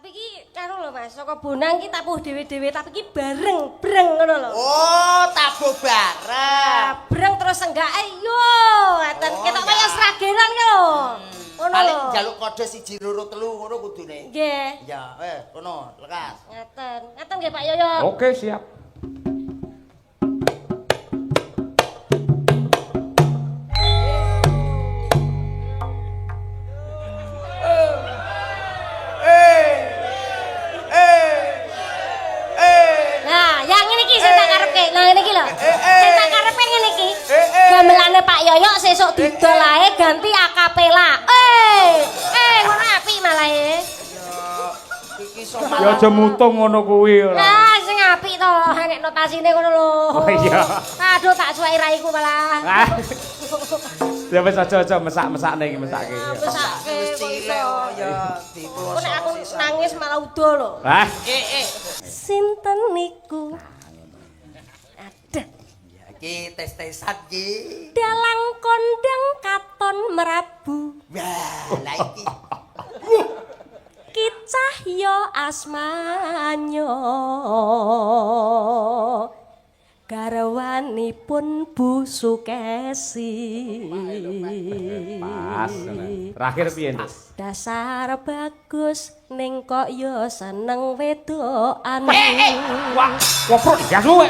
Tapi ki karo lho Mas, saka Bonang ki tapuh dhewe-dhewe, tapi ki bareng, breng ngono lho. Oh, tabuh bareng. Breng terus enggak yo, ngeten Oh, ketok iya. kaya sragenan ki lho. Ngono Paling lho. njaluk kode 1 2 3 ngono kudune. Nggih. Ya, kono, lekas. Ngeten. Ngeten nggih Pak Yoyo. Oke, siap. Nah, yang ngene iki sing tak karepke. Nah, ngene iki lho. Sing tak karepke ngene iki. Gamelane Pak Yoyo sesuk didol ae ganti akapela. Ngono apik malah e. Iki iso Ya aja mutung ngono kuwi ora. Lah, sing apik to, nek notasine ngono lho. Oh iya. Aduh, tak suweki raiku malah. Ah. Ya wis aja-aja mesak-mesakne iki mesake. Mesake wis kok cilik iso. kok ya Kok nek aku diploso. nangis malah udo lho. Ah, Sinten niku? Ada. Ya iki tes-tesan iki. Dalang kondang katon merabu. Wah, lah iki. Ki Cahya asmanyo garwanipun Bu Sukesi. Pas. Terakhir piye, Nduk? Dasar bagus ning kok yo seneng wedokan. Wah, koprok gas luwe.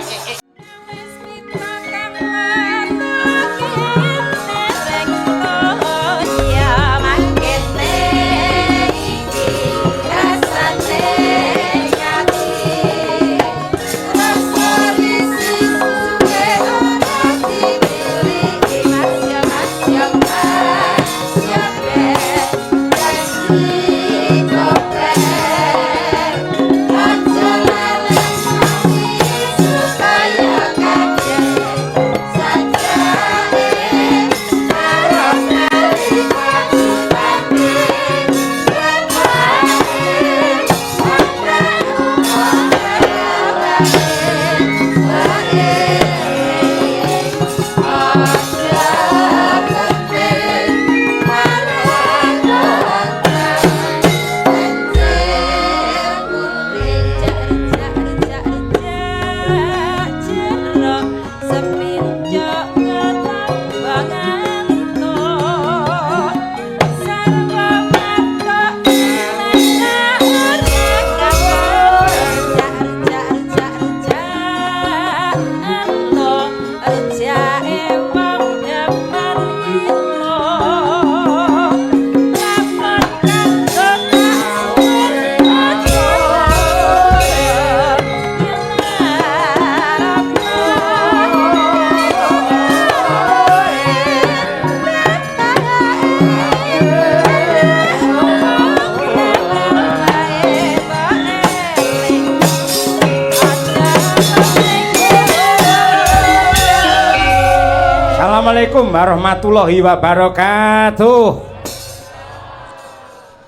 Assalamualaikum warahmatullahi wabarakatuh.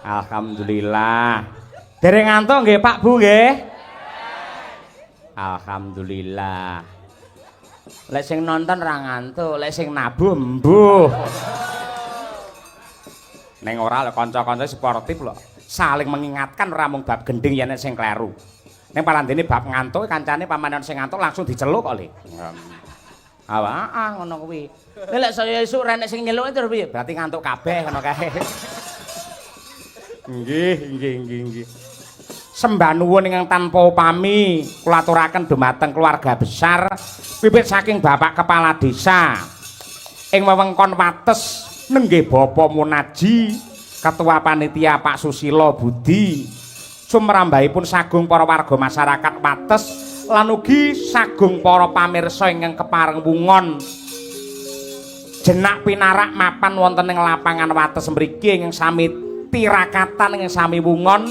Alhamdulillah. Dereng ngantuk nggih Pak Bu nggih? Alhamdulillah. Lek sing nonton ra ngantuk, lek sing nabuh mbuh. Ning ora lho kanca-kanca sportif lho, saling mengingatkan ora mung bab gending yen sing kleru. Ning palandene bab ngantuk kancane pamanan sing ngantuk langsung diceluk kok le. Ah, ngono kuwi. Lek saya esuk ra enek sing nyeluk terus piye? Berarti ngantuk kabeh ngono kae. Nggih, nggih, nggih, nggih. Sembah nuwun ingkang tanpa upami kula aturaken dumateng keluarga besar pipit saking Bapak Kepala Desa ing wewengkon Wates nenggih Bapak Munaji, Ketua Panitia Pak Susilo Budi, sumrambahipun sagung para warga masyarakat Wates lan ugi sagung para pamirsa ingkang kepareng wungon jenak pinarak mapan wonten ing lapangan Wates mriki ingkang sami tirakatan ingkang sami wungon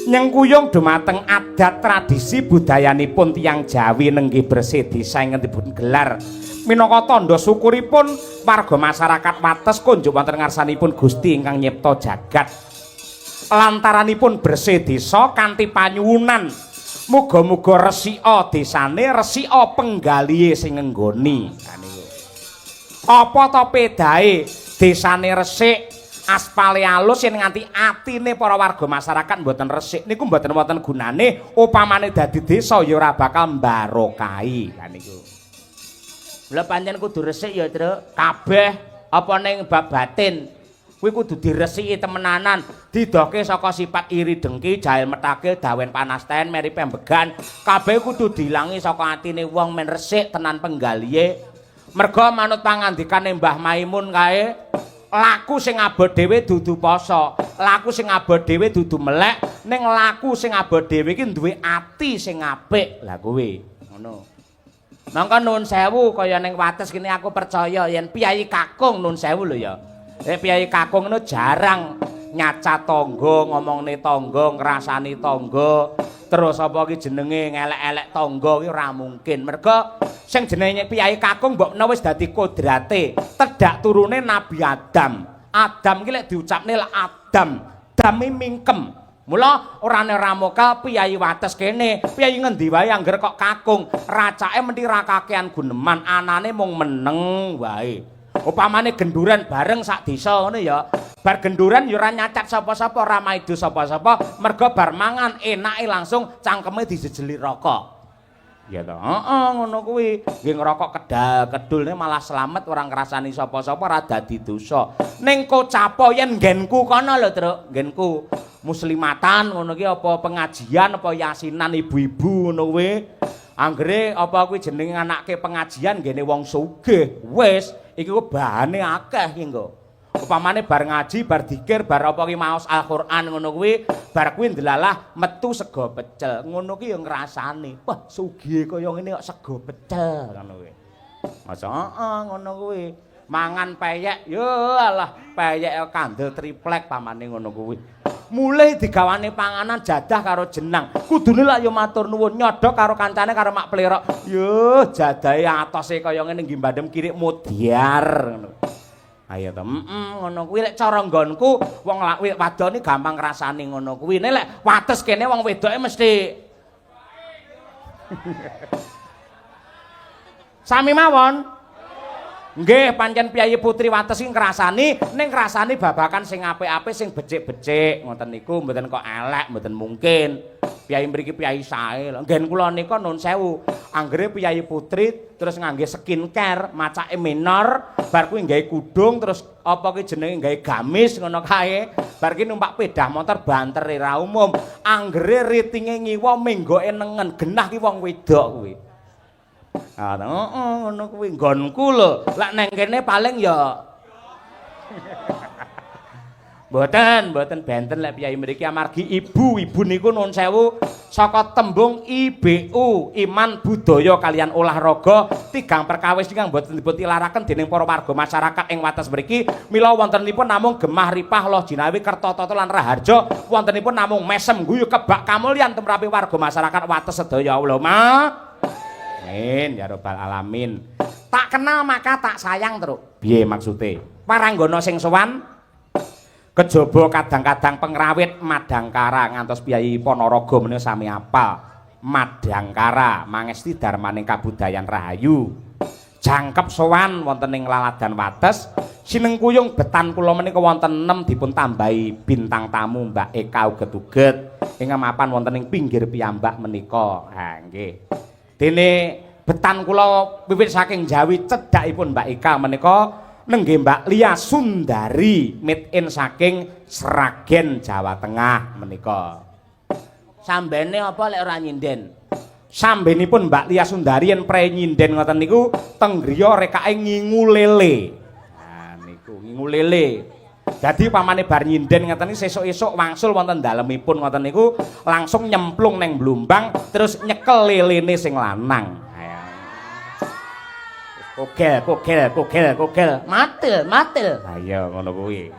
nyengkuyung dumateng adat tradisi budayanipun tiyang Jawi nenggih bersih desa ingkang dipun gelar minangka tandha syukuripun warga masyarakat Wates kunjuk wonten ngarsanipun Gusti ingkang nyipta jagat. Lantaranipun bersih desa kanthi panyuwunan muga-muga resika desane resika penggalihe sing ngenggoni. Apa ta pedahe desane resik Aspale alus yen nganti atine para warga masyarakat mboten resik niku mboten wonten gunane, upamane dadi desa ya ora bakal mbarokahi. Lah niku. Mula pancen kudu resik ya, Truk. Kabeh apa ning bab batin kuwi kudu diresiki temenanan, didohke saka sifat iri dengki, jahil metakil, dawen panasten, meri pembegan, kabeh kudu diilangi saka atine wong men resik tenan penggalihe. Merga manut pangandikane Mbah Maimun kae, laku sing abot dhewe dudu poso, laku sing abot dhewe dudu melek, ning laku sing abot dhewe iki duwe ati sing apik. Lah kuwi ngono. Mangka nuwun sewu kaya ning Wates kene aku percaya yen piyayi kakung, nuwun sewu lho ya. Nek piyayi kakung ngono jarang nyacat tangga, ngomongne tangga, ngrasani tangga, terus apa ki jenenge ngelek-elek tangga ki ora mungkin. Merga sing jenenge piyayi kakung mbok menawa wis dadi kodrate, tedhak turune Nabi Adam. Adam ki lek diucapne lek Adam, dami mingkem. Mula ora ora mokal piyayi Wates kene, piyayi ngendi wae angger kok kakung, racake mesti ra kakean guneman, anane mung meneng wae. Upamane genduren bareng sak desa ngono ya. Bar genduren ya ora nyacat sapa-sapa, ora maido sapa-sapa, merga bar mangan enake langsung cangkeme dijejeli rokok. Ya to. Heeh, ngono kuwi. Nggih ngrokok kedal-kedulne malah slamet, ora ngrasani sapa-sapa, ora dadi dosa. Ning kocapo yen nggenku kono lho, Truk, nggenku muslimatan ngono ki apa pengajian apa yasinan ibu-ibu ngono kuwi. Anggere apa kuwi jenenge nganake pengajian nggene wong sugih. Wis, iki ku bahane akeh iki engko. Upamane bar ngaji, bar dikir, bar apa ki maos Al-Qur'an ngono kuwi, bar kuwi ndelalah metu sego pecel. Ngono ki ya ngrasani. Wah, sugihe kaya ngene kok sego pecel ngono kuwi. Masa heeh ngono kuwi. Mangan peyek, yo alah, peyek kandel triplek pamane ngono kuwi. Mulih digawane panganan jadah karo jenang. Kudune lak yo matur nuwun, nyodok karo kancane karo mak plerok. Yo jadahe atose kaya ngene nggih bandem kirik mudyar ngono. Ayo to, ngono kuwi lek cara nggonku wong wadon iki gampang ngrasani ngono kuwi. Nek lek Wates kene wong wedoke mesti sami mawon. Nggih, pancen piyayi putri Wates iki ngrasani, ning ngrasani babakan sing apik-apik, sing becik-becik ngoten niku, mboten kok elek, mboten mungkin. Piyayi mriki piyayi sae lho. Nggen kula nika nun sewu, anggere piyayi putri terus ngangge skincare, macake minor, bar kuwi nggawe kudung terus apa ki jenenge nggawe gamis ngono kae. Bar ki numpak pedah motor banter ra umum. Anggere ritinge ngiwa menggoke nengen, genah ki wong wedok kuwi. Ah, heeh ngono kuwi nggonku lho. Lek neng kene paling ya mboten, mboten benten lek piyayi mriki amargi ibu-ibu niku nuwun sewu saka tembung IBU, iman budaya kalian olahraga, tigang perkawis ingkang mboten dipun tilaraken dening para warga masyarakat ing Wates mriki. Mila wontenipun namung gemah ripah loh jinawi kerta tata lan raharja, wontenipun namung mesem guyu kebak kamulyan tumrapi warga masyarakat Wates sedaya. Allahumma amin ya rabbal alamin. Tak kenal maka tak sayang, Truk. Piye maksude? Paranggana sing sowan kejaba kadang-kadang pengrawit Madangkara ngantos piyayi Ponorogo menika sami apal. Madangkara mangesti darmaning kabudayan rahayu. Jangkep sowan wonten ing laladan Wates, sinengkuyung betan kula menika wonten 6 dipun tambahi bintang tamu Mbak Eka Uget-uget ingkang mapan wonten ing pinggir piyambak menika. Ha nggih. Dene betan kula wiwit saking Jawi cedhakipun Mbak Eka menika nenggih Mbak Lia Sundari made in saking Sragen Jawa Tengah menika. Sambene apa lek ora nyinden? Sambenipun Mbak Lia Sundari yen pre nyinden ngoten niku teng griya rekake ngingu lele. Nah niku ngingu lele. Dadi pamane bar nyinden ngoten niku sesuk-esuk wangsul wonten dalemipun ngoten niku langsung nyemplung neng blumbang terus nyekel lelene sing lanang. Kogel, kogel, kogel, kogel, matil, matil. Ha iya ngono kuwi.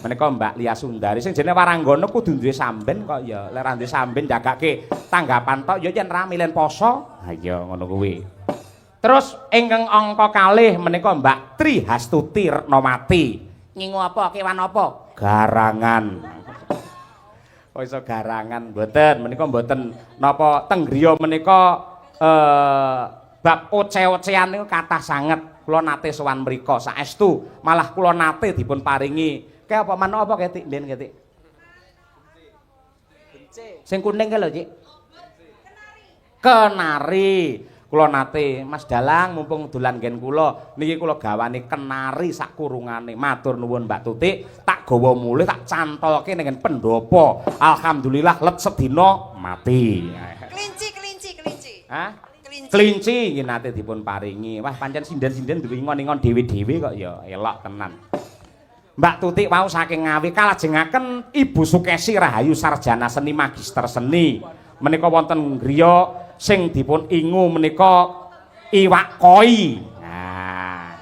Menika Mbak Lia Sundari sing jenenge waranggana kudu duwe samben kok ya. Lek ra duwe samben jagake tanggapan tok ya yen rame len poso. Ha iya ngono kuwi. Terus ingkang angka kalih menika Mbak Tri Hastuti Retnowati. Ngingu apa? Kewan apa? Garangan. Kok iso garangan? Mboten, menika mboten napa teng griya menika bab oce-ocean niku kathah sanget. Kula nate sowan mriku saestu, malah kula nate dipun paringi Kae apa manuk apa kae, Tik? Mbiyen kae, Tik? Sing kuning kae lho, Cik. Kenari. Kula nate Mas Dalang mumpung dolan nggen kula niki kula gawane kenari sak kurungane. Matur nuwun, Mbak Tutik, tak gawa mulih tak cantolke ning pendopo. Alhamdulillah let sedina mati. Kelinci, kelinci, kelinci. Hah? Kelinci. Kelinci nggih nate dipun paringi. Wah, pancen sinden-sinden duwe ingon-ingon dhewe-dhewe kok ya elok tenan. Mbak Tutik wau saking Ngawi, kalajengaken Ibu Sukesi Rahayu, sarjana seni, magister seni. Menika wonten griya sing dipun ingu menika iwak koi. Nah,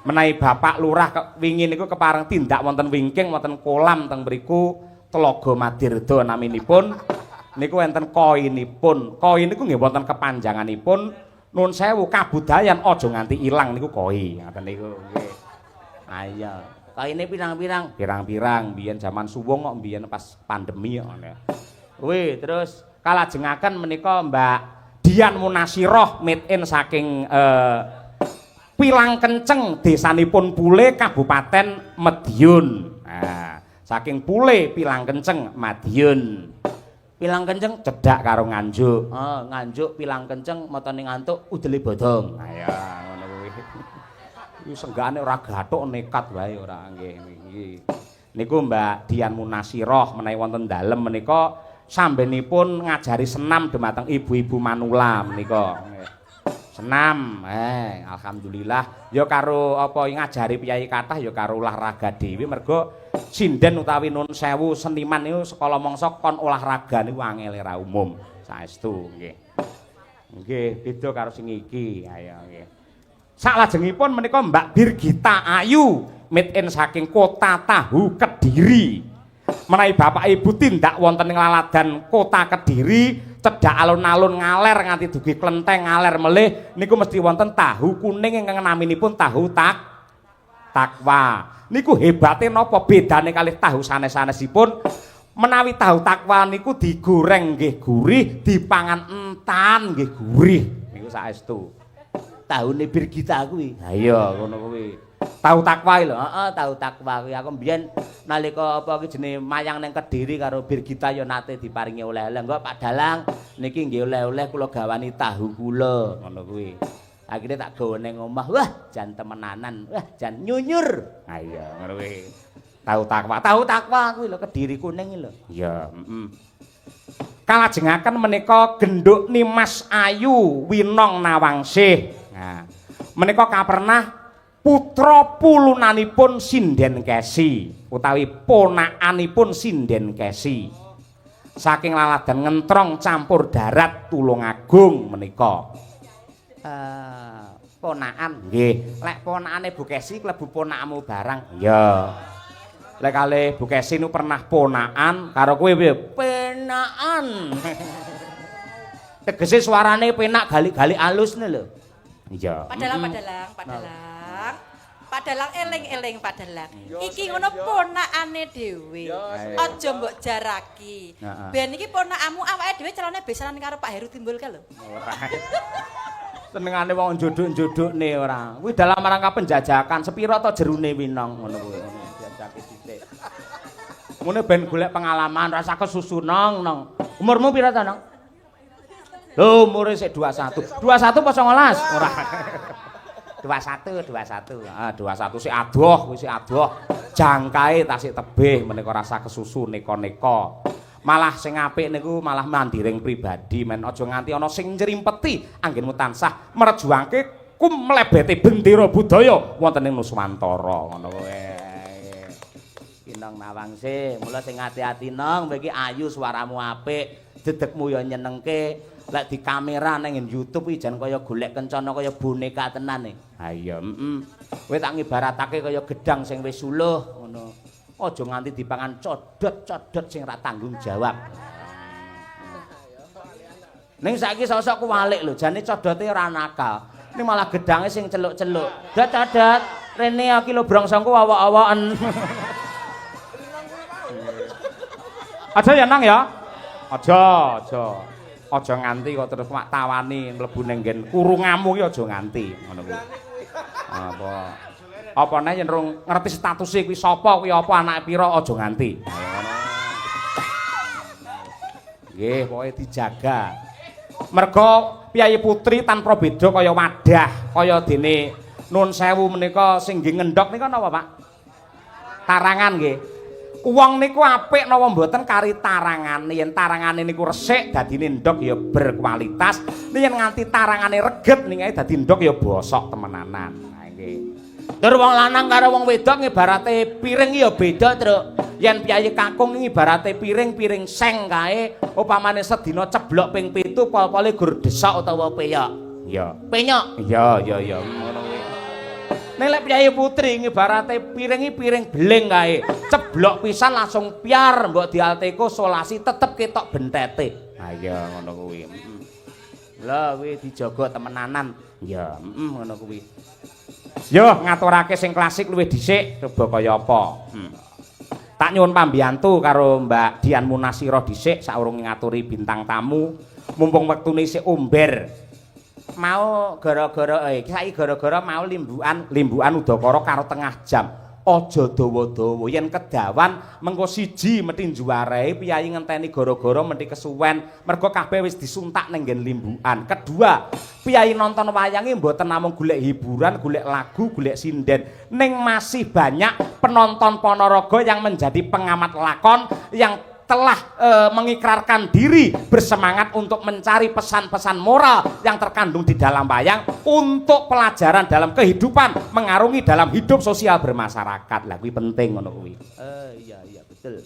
menawi Bapak Lurah wingi niku kepareng tindak wonten wingking, wonten kolam teng mriku, Telaga Madirda naminipun, niku wonten koinipun. Koi niku nggih wonten kepanjanganipun, nun sewu, kabudayan aja nganti ilang niku koi. Ngoten niku nggih. Ayo. Koine pirang-pirang? Pirang-pirang biyen jaman suwung kok, biyen pas pandemi kok ngono. Kuwi terus kalajengaken menika Mbak Dian Munasiroh made in saking Pilang Kenceng, desanipun Pule, Kabupaten Madiun. Nah, saking Pule, Pilang Kenceng, Madiun. Pilang Kenceng cedhak karo Nganjuk. Oh, Nganjuk Pilang Kenceng matane ngantuk udele bodong. Ayo ngono kuwi. Iku senggane ora gathuk nekat wae ora nggih iki. Niku Mbak Dian Munasiroh menawi wonten dalem menika sambenipun ngajari senam dumateng ibu-ibu manula menika. Senam, alhamdulillah ya karo apa ngajari piyayi kathah ya karo olahraga dhewe, mergo sinden utawi nun sewu seniman niku sekala mangsa kon olahraga niku angele ra umum saestu nggih. Nggih, beda karo sing iki. Ayo nggih. Saklajengipun menika Mbak Birgita Ayu made in saking Kota Tahu, Kediri. Menawi Bapak Ibu tindak wonten ing laladan Kota Kediri, cedhak alun-alun ngaler nganti dugi Klenteng, ngaler melih niku mesti wonten tahu kuning ingkang naminipun tahu takwa. Niku hebate napa, bedane kalih tahu sanes-sanesipun? Menawi tahu takwa niku digoreng nggih gurih, dipangan entan nggih gurih. Niku saestu. Tahune Birgita kuwi. Ha iya ngono kuwi. Tahu takwa lho, heeh, tahu takwa kuwi. Aku mbiyen nalika apa ki jenenge mayang ning Kediri karo Birgita ya nate diparingi oleh-oleh. Engko Pak Dalang niki nggih oleh-oleh kula gawani tahu kula, ngono kuwi. Akhirnya tak gawa ning omah. Wah, jan temenanan. Wah, jan nyunyur. Ha iya ngono kuwi. Tahu takwa, tahu takwa kuwi lho, Kediri kuning lho. Iya, heeh. Kalajengaken menika Genduk Nimas Ayu Winong Nawangsih. Nah, menika kapernah putra pulunanipun Sinden Kesi utawi ponakanipun Sinden Kesi. Saking laladan Ngentrong, Campur Darat, Tulungagung menika. Ponakan nggih. Lek ponakane Bu Kesi klebu ponakanmu barang. Iya. Lek kalih Bu Kesi nu pernah ponakan karo kowe piye? Penakan. Tegese suarane penak galik-galik alus nih lho. Iya. Pak Dalang, Pak Dalang, Pak Dalang. Pak Dalang, eling-eling, Pak Dalang. Iki ngono ponakane dhewe. Aja mbok jaraki. Ben iki ponakanmu, awake dhewe calone besanan karo Pak Heru Timbul ka lho. Ora. Senengane wong njodhok-njodhokne ora. Kuwi dalam rangka penjajakan sepira to jerune Winong ngono kuwi. Diajake sithik. Ngene ben golek pengalaman, rasa kesusu nong nong. Umurmu pira to, Nong? Lho, umure sik 21. 21 apa 19? Ora. 21, 21. Ah, 21 sik adoh, kuwi sik adoh. Jangkae tasik tebih menika rasa kesusu neka-neka. Malah sing apik niku malah mandiring pribadi, men aja nganti ana sing nyrimpeti anggenmu tansah merjuangke kum mlebete bendera budaya wonten ing Nuswantara ngono kuwi. Kinong Nawangse, mula sing ati-ati, Nong, kowe iki ayu, suaramu apik, dedekmu ya nyenengke. Lek di kamera ning YouTube iki jan kaya golek kencana, kaya boneka tenan e. Ha iya, heeh. Kowe tak ngibaratake kaya gedang sing wis suluh ngono. Aja nganti dipangan codot-codot sing ra tanggung jawab. Ning saiki sosok kuwalik lho, jane codote ora nakal. Ini malah gedange sing celuk-celuk. "Dot, codot, rene iki lho brongsongku awak-awaken." Aja ya, Nang, ya. Aja, aja. Aja nganti kok terus mak tawani mlebu ning nggen kurungamu ki aja nganti ngono kuwi. Apa? Apa neh yen rung ngerti statuse kuwi sapa, kuwi apa, anake pira, aja nganti. Nggih, pokoke dijaga. Merga piyayi putri tanpa beda kaya wadah, kaya dene nun sewu menika sing nggih ngendhog nika napa, Pak? Tarangan nggih. Wong niku apik napa mboten kari tarangane. Yen tarangane niku resik dadine ndhog ya berkualitas. Yen nganti tarangane reget ningae dadi ndhog ya bosok temenanan. Nah nggih. Tur wong lanang karo wong wedok ngibarate piring ya beda, Truk. Yen piyayi kakung ngibarate piring-piring seng kae, upamane sedina ceblok ping 7 pol-pole gur desok utawa peyok. Iya. Penyok. Iya, iya, iya. Ngono kuwi. Nek lek piyayi putri ngibarate piring iki piring beling kae. Ceblok pisan langsung piar, mbok dialteko solasi tetep ketok bentete. Ha iya ngono kuwi. Heeh. Lha kuwi dijaga temenanan. Ya, heeh ngono kuwi. Yo ngaturake sing klasik luwih dhisik coba kaya apa. Tak nyuwun pambiyantu karo Mbak Dian Munasira dhisik saurunge ngaturi bintang tamu. Mumpung wektune isih omber. Mau gara-gara saiki gara-gara mau limbukan, limbukan udakara karo tengah jam. Aja dawa-dawa, yen kedawan mengko siji mesti njuwarehi piyayi ngenteni gara-gara mesti kesuwen mergo kabeh wis disuntak ning nggen limbukan. Kedua, piyayi nonton wayange mboten namung golek hiburan, golek lagu, golek sinden, ning masih banyak penonton Ponorogo yang menjadi pengamat lakon yang telah mengikrarkan diri bersemangat untuk mencari pesan-pesan moral yang terkandung di dalam wayang untuk pelajaran dalam kehidupan, mengarungi dalam hidup sosial bermasyarakat. Lah kuwi penting ngono kuwi. Iya iya betul.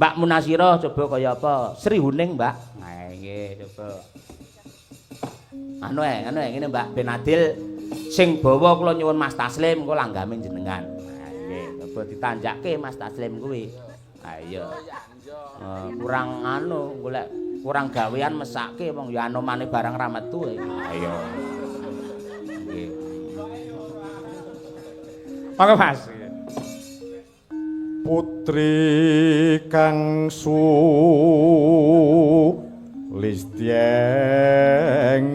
Mbak Munasira coba kaya apa? Sri Huning, Mbak. Nah, nggih coba. Anu ngene Mbak, ben adil sing bawa kula nyuwun Mas Taslim engko langgame jenengan. Nah, nggih, coba ditanjake Mas Taslim kuwi. Ayo. Kurang anu golek kurang gawean mesake wong ya anomane barang ra metu. Ayo. Nggih. Monggo Mas. Putri kang sulistyeng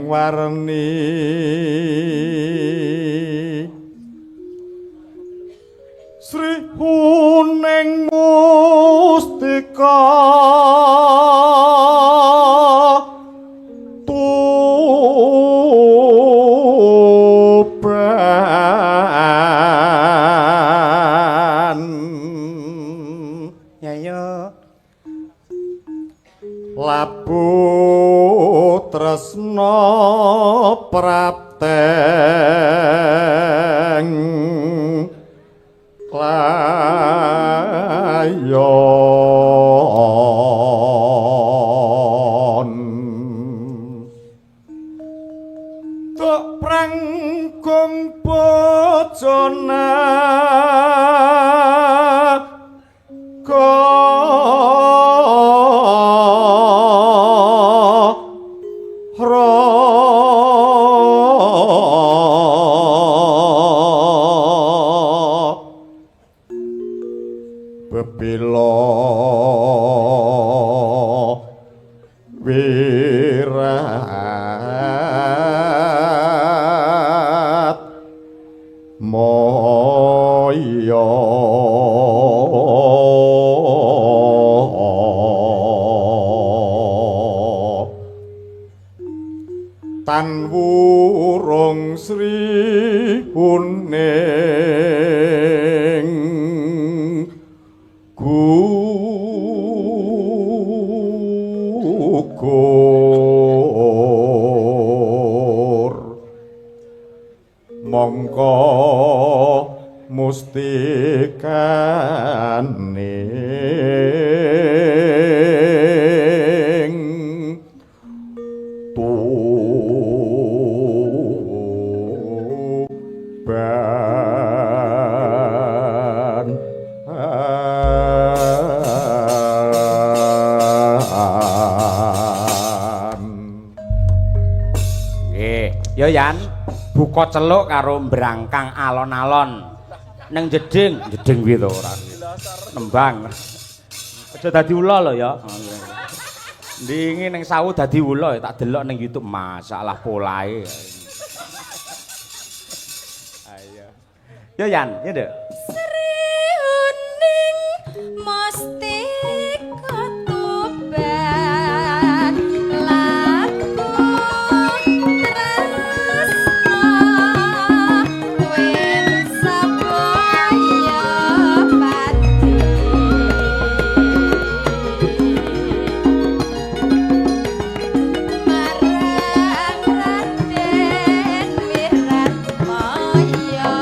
warni Sri Huning mustika Tuban. Ya yo. Labu tresna prapteng layon tok prangkung bojona bebela wirat moyo tan wurung Sri Huning gugur mongko mustikaning Tuban. Nggih, ya Yan, buka celuk karo mbrangkang alon-alon. Neng jeding, jeding kuwi to ora. Nembang. Aja dadi ula lho ya. Ndingi ning sawu dadi ula tak delok ning YouTube masalah polahe. Ayo. Ya Yan, ya Nduk. Sri Huning Mustika Tuban laku tresna wen sabaya pati marang Raden Wiratmaya.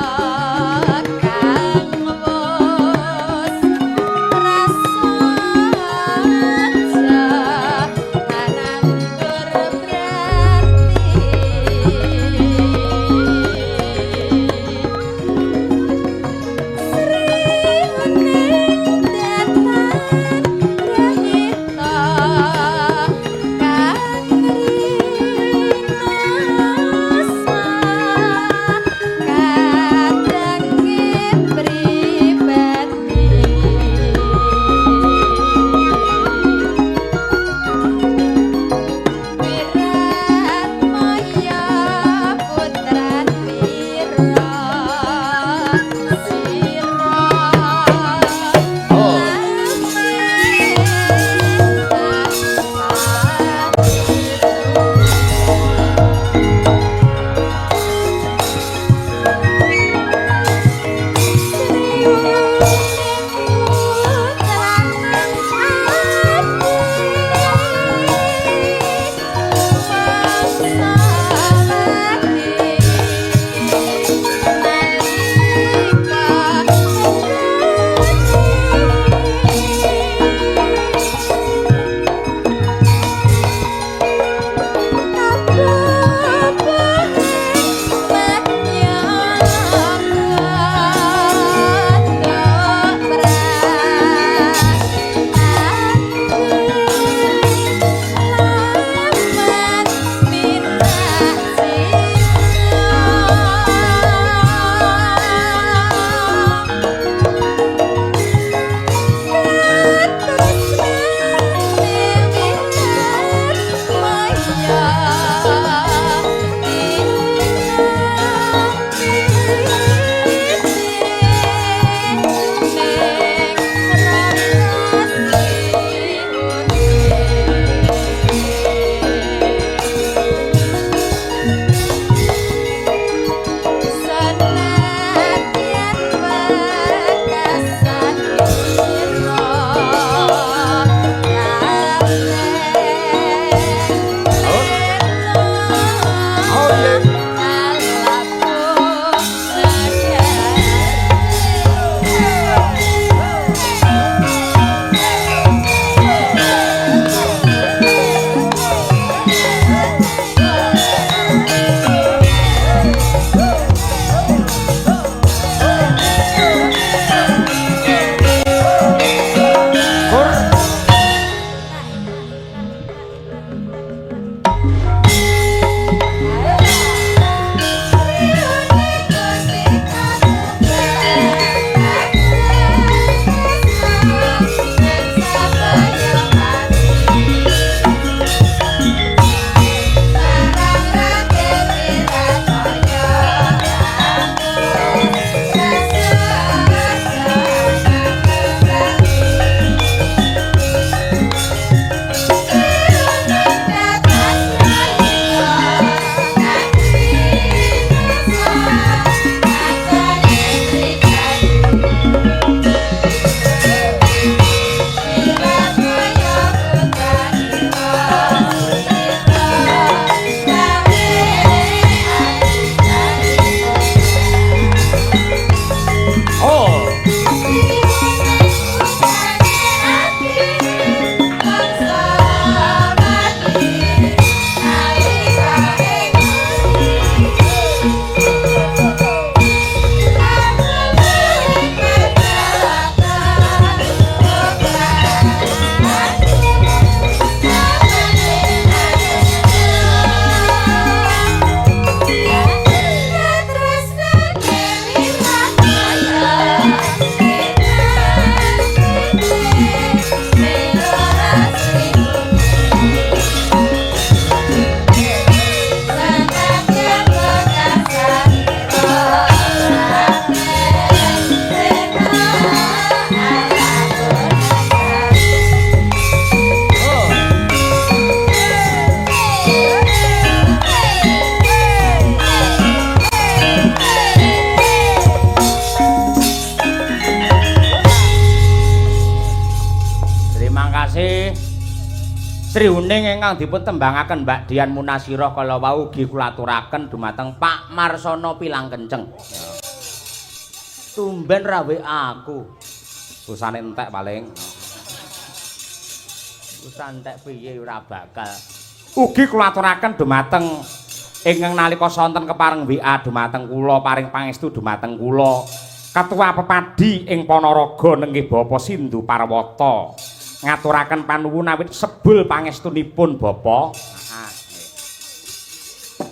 Terima kasih. Sri Huning ingkang dipun tembangaken Mbak Dian Munasirah kala wau ugi kula aturaken dumateng Pak Marsono Pilang Kenceng. Tumben ra WA aku. Pulsane entek paling. Pulsa entek piye ora bakal. Ugi kula aturaken dumateng ingkang nalika sonten kepareng WA dumateng kula paring pangestu dumateng kula Ketua Pepadi ing Ponorogo nenggih Bapak Sindu Parwata. Ngaturaken panuwun awit sebul pangestunipun Bapak.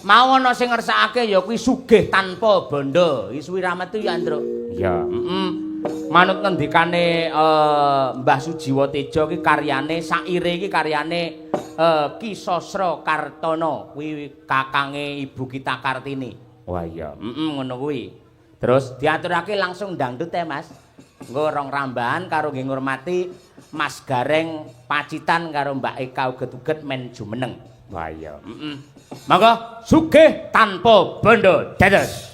Mau ana sing ngersakake ya kuwi sugih tanpa bondo. Iki suwi ra metu ya, Andro. Iya, heeh. Manut ngendikane Mbah Sujiwo Tejo iki karyane saire iki karyane Ki Sosro Kartono, kuwi kakange Ibu Kita Kartini. Wah iya, heeh ngono kuwi. Terus diaturake langsung dangdut ya, Mas. Engko rong rambahan karo nggih ngurmati Mas Gareng Pacitan karo Mbak Eka uget-uget men jumeneng. Wah iya, heeh. Monggo sugih tanpa bondo dados.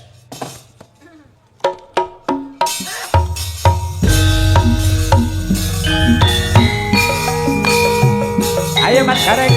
Ayo Mas Gareng.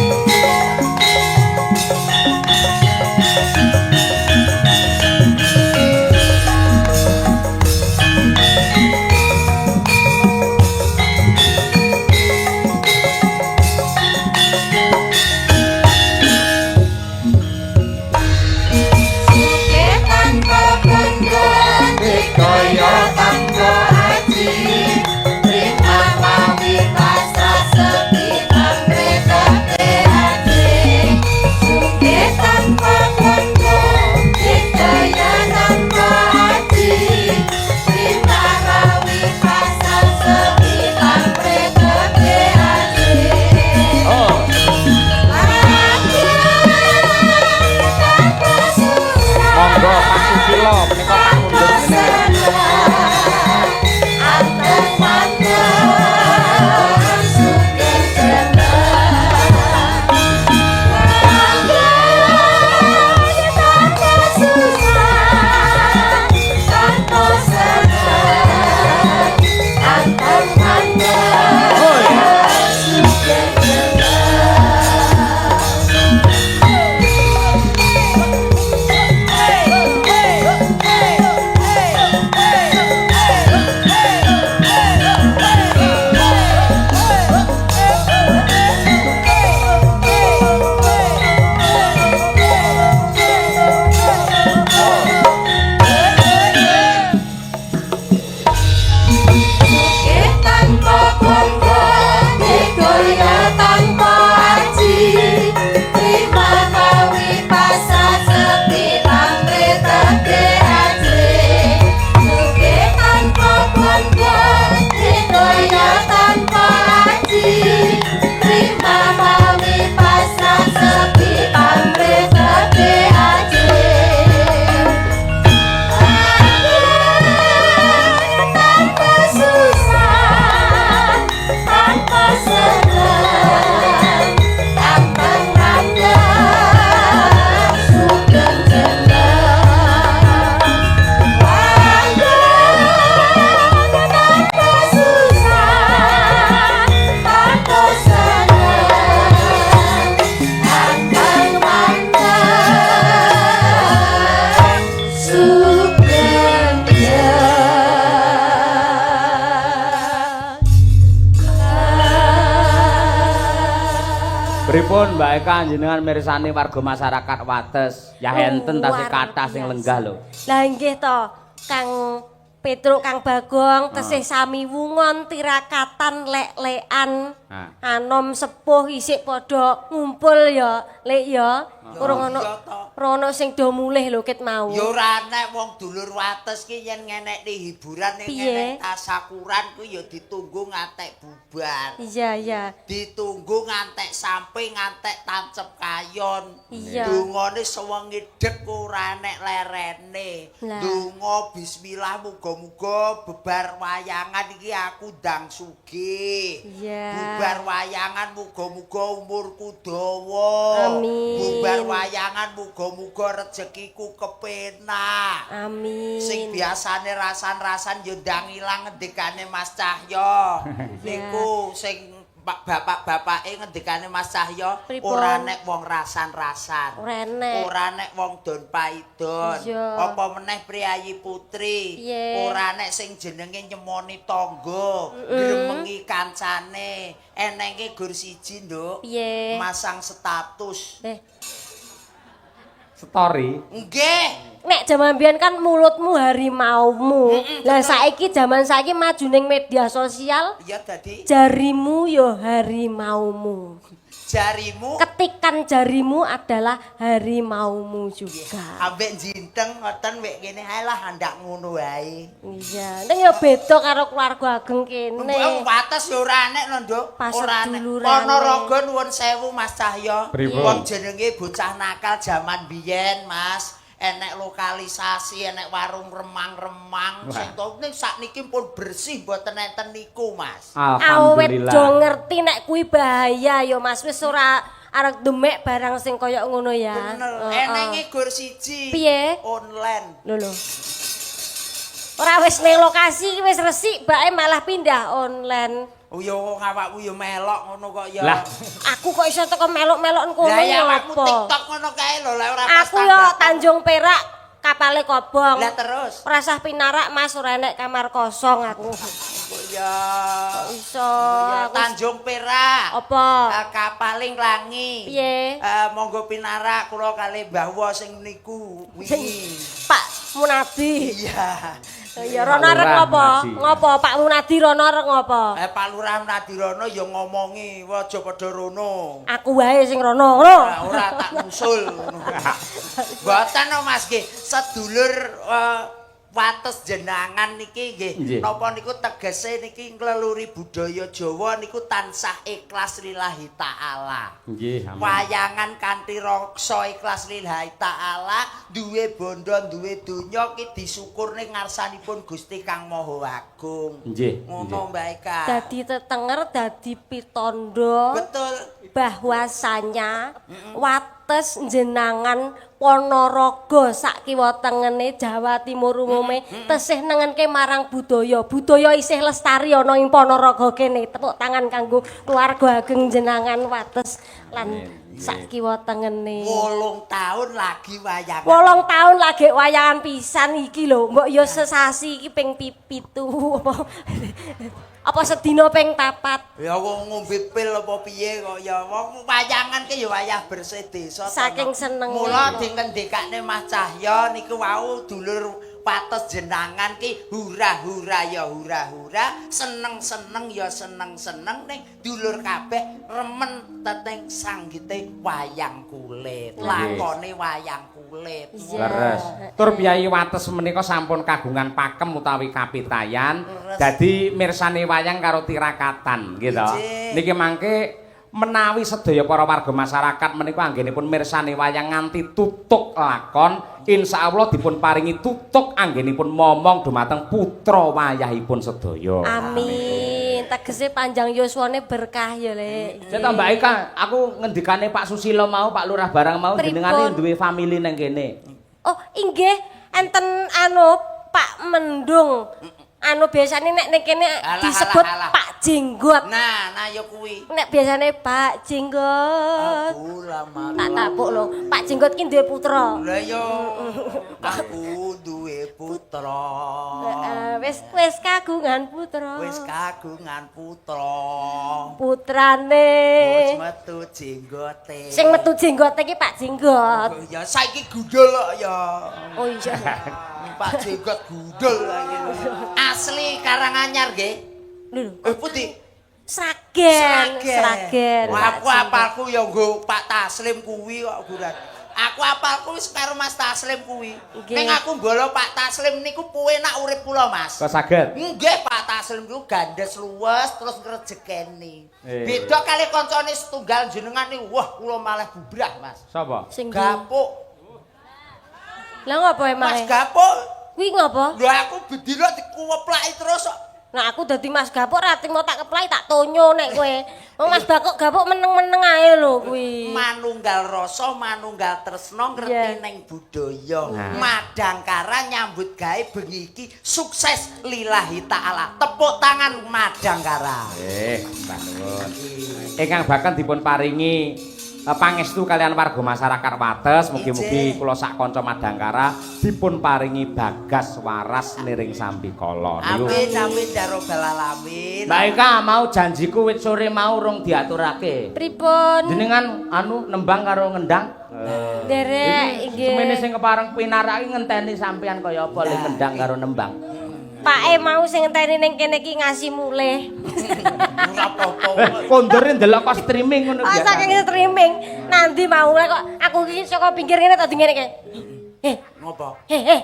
Pripun Mbak Eka jenengan mirsani warga masyarakat Wates? Ya enten tasih kathah sing lenggah lho. Lah nggih to, Kang Petruk, Kang Bagong tesih sami wungon tirakatan lek-lekan. Anom sepuh isik padha ngumpul ya, Lek ya. Urung ono rono sing do mulih lho ket mau. Ya ora enek wong dulur Wates ki yen ngenekne hiburan ning ngenek tasakuran kuwi ya ditunggu ngantek bubar. Iya, iya. Ditunggu ngantek sampe ngantek tancep kayon. Iya. Dungane sewengi dek ora enek lerene. Donga bismillah muga-muga bebar wayangan iki aku ndang sugih. Iya. Bubar wayangan muga-muga umurku dawa. Amin. Bubar wayangan muga-muga rezekiku kepenak. Amin. Sing biasane rasan-rasan yo ndang ilang ngendikane Mas Cahyo. Niku sing Pak bapak-bapake ngendikane Mas Cahyo ora nek wong rasan-rasan. Ora enek. Ora nek wong don paidon. Apa meneh priayi putri. Ora nek sing jenenge nyemoni tangga, gremengi kancane. Enenge gur siji, Nduk. Masang status. Story. Nggih. Nek jaman biyen kan mulutmu harimaumu. Lah saiki jaman saiki maju ning media sosial. Iya dadi jarimu ya harimaumu. Jarimu, ketikan jarimu adalah harimaumu juga. Ambek jinteng ngoten wek kene ae lah andak ngono wae. Iya, ning ya beda karo keluarga ageng kene. Mbok wates ya ora enek lho, Nduk. Ora enek. Ponorogo nuwun sewu Mas Cahyo. Wong jenenge bocah nakal jaman biyen, Mas. Enek lokalisasi, enek warung remang-remang. Sing to ning sakniki pun bersih mboten enten niku, Mas. Alhamdulillah. Awet do ngerti nek kuwi bahaya ya, Mas. Wis ora arek demek barang sing kaya ngono ya. Bener. Enenge gur siji. Piye? Online. Lho lho. Ora wis ning lokasi wis resik bae malah pindah online. Oh ya wong awakmu ya melok ngono kok ya. Lah, aku kok iso teko melok-melok kono. Lah ya awakmu TikTok ngono kae lho, lah ora pas. Aku ya Tanjung Perak kapale kobong. Lah terus ora sah pinarak Mas, ora enek kamar kosong aku. Kok ya kok iso ya Tanjung Perak. Apa? Kapale nglangi. Piye? Monggo pinarak kula kali Mbah Wo sing niku wingi. Pak Munadi. Iya. Ya rono arek ngopo? Ngopo Pak Munadi rono arek ngopo? Pak Lurah Munadi rono ya ngomongi, aja padha rono. Aku wae sing rono, ngono. Ora tak ngusul ngono. Mboten no Mas nggih, sedulur wates jenangan niki nggih. Napa niku tegese niki ngleluri budaya Jawa niku tansah ikhlas lillahi taala. Nggih, amin. Wayangan kanthi rasa ikhlas lillahi taala, duwe bondo, duwe donya ki disyukurne ngarsanipun Gusti Kang Maha Agung. Nggih. Ngono Mbak Eka. Dadi tetenger, dadi pitondo. Betul. Bahwasanya wates jenangan Ponorogo sak kiwa tengene Jawa Timur umume tesih nengenke marang budaya. Budaya isih lestari ana ing Ponorogo kene. Tepuk tangan kanggo keluarga ageng jenangan wates lan sak kiwa tengene. 8 tahun lagi wayangan. 8 tahun lagi wayangan pisan iki lho. Mbok ya sesasi iki ping 7 apa. Apa sedina ping 4? Ya wong ngombe pil apa piye kok ya wong wayangan ki ya wayah bersih desa. Saking senenge. Mula dingendikane Mas Cahyo niku wau dulur wates jenangan ki hura-hura ya hura-hura, seneng-seneng ya seneng-seneng ning dulur kabeh remen teteng sanggite wayang kulit. Lakone wayang kulit. Leres. Tur piyayi wates menika sampun kagungan pakem utawi kapitayan. Dadi mirsani wayang karo tirakatan nggih to. Niki mangke menawi sedaya para warga masyarakat menika anggenipun mirsani wayang nganti tutuk lakon, insyaallah dipun paringi tutuk anggenipun momong dumateng putra wayahipun sedaya. Amin. Tegese panjang yuswane berkah ya, Lek. Cek Mbak Eka, aku ngendikane Pak Susilo mau, Pak Lurah barang mau jenengane duwe famili nang kene. Oh, inggih enten anu Pak Mendung. Anu biasane nek ning kene disebut alah. Pak Jenggot. Nah, nah ya kuwi. Nek biasane Pak Jenggot. Aku lama. Tak tapuk lho. Pak Jenggot ki duwe putra. Lah ya aku duwe putra. Heeh, wis kagungan putra. Wis kagungan putra. Putrane. Wis metu jenggote. Sing metu jenggote ki Pak Jenggot. Oh ya saiki gundul kok ya. Oh iya. Pak Jenggot gundul iki. Asli Karanganyar nggih. Lho. Pundi? Sragen, Sragen. Wah, aku apalku ya nggo Pak Taslim kuwi kok guran. Aku apalku wis karo Mas Taslim kuwi. Ning aku mbala Pak Taslim niku penak urip kula, Mas. Kok saged? Nggih, Pak Taslim niku gandhes luwes terus ngrejekeni. Beda kali kancane setunggal jenengan niku, wah kula malah bubrah, Mas. Sapa? Sing Gapuk. Lah ngopo emang? Mas Gapuk. Kuwi ngopo? Lho aku bedino dikuweplaki terus kok. Nah aku dadi Mas Gapuk ra trimo tak keplai tak tonyo nek kowe. Wong Mas Gapuk Gapuk meneng-meneng ae lho kuwi. Manunggal rasa, manunggal tresna ngerti neng budaya. Nah. Madangkara nyambut gawe bengi iki sukses lillahi taala. Tepuk tangan Madangkara. Mbah nuwun. Ingkang bahkan dipun paringi pangestu kalian warga masyarakat Wates, mugi-mugi kula sak kanca Madangkara dipun paringi bagas waras niring sambikala. Niku. Amin amin ya robbal alamin. Mbak Eka mau janjiku wit sore mau rung diaturake. Pripun? Jenengan anu nembang karo ngendang? Nderek nggih. Semene sing kepareng pinarak iki ngenteni sampean kaya apa le ngendang karo nembang. Pake mau sing ngenteni ning kene iki ngasih mulih. Ora apa-apa. Kondore ndelok kok streaming ngono Oh, saking streaming. Nanti mau kok aku iki saka pinggir ngene tadi ngene iki. Eh, Ngopo? eh.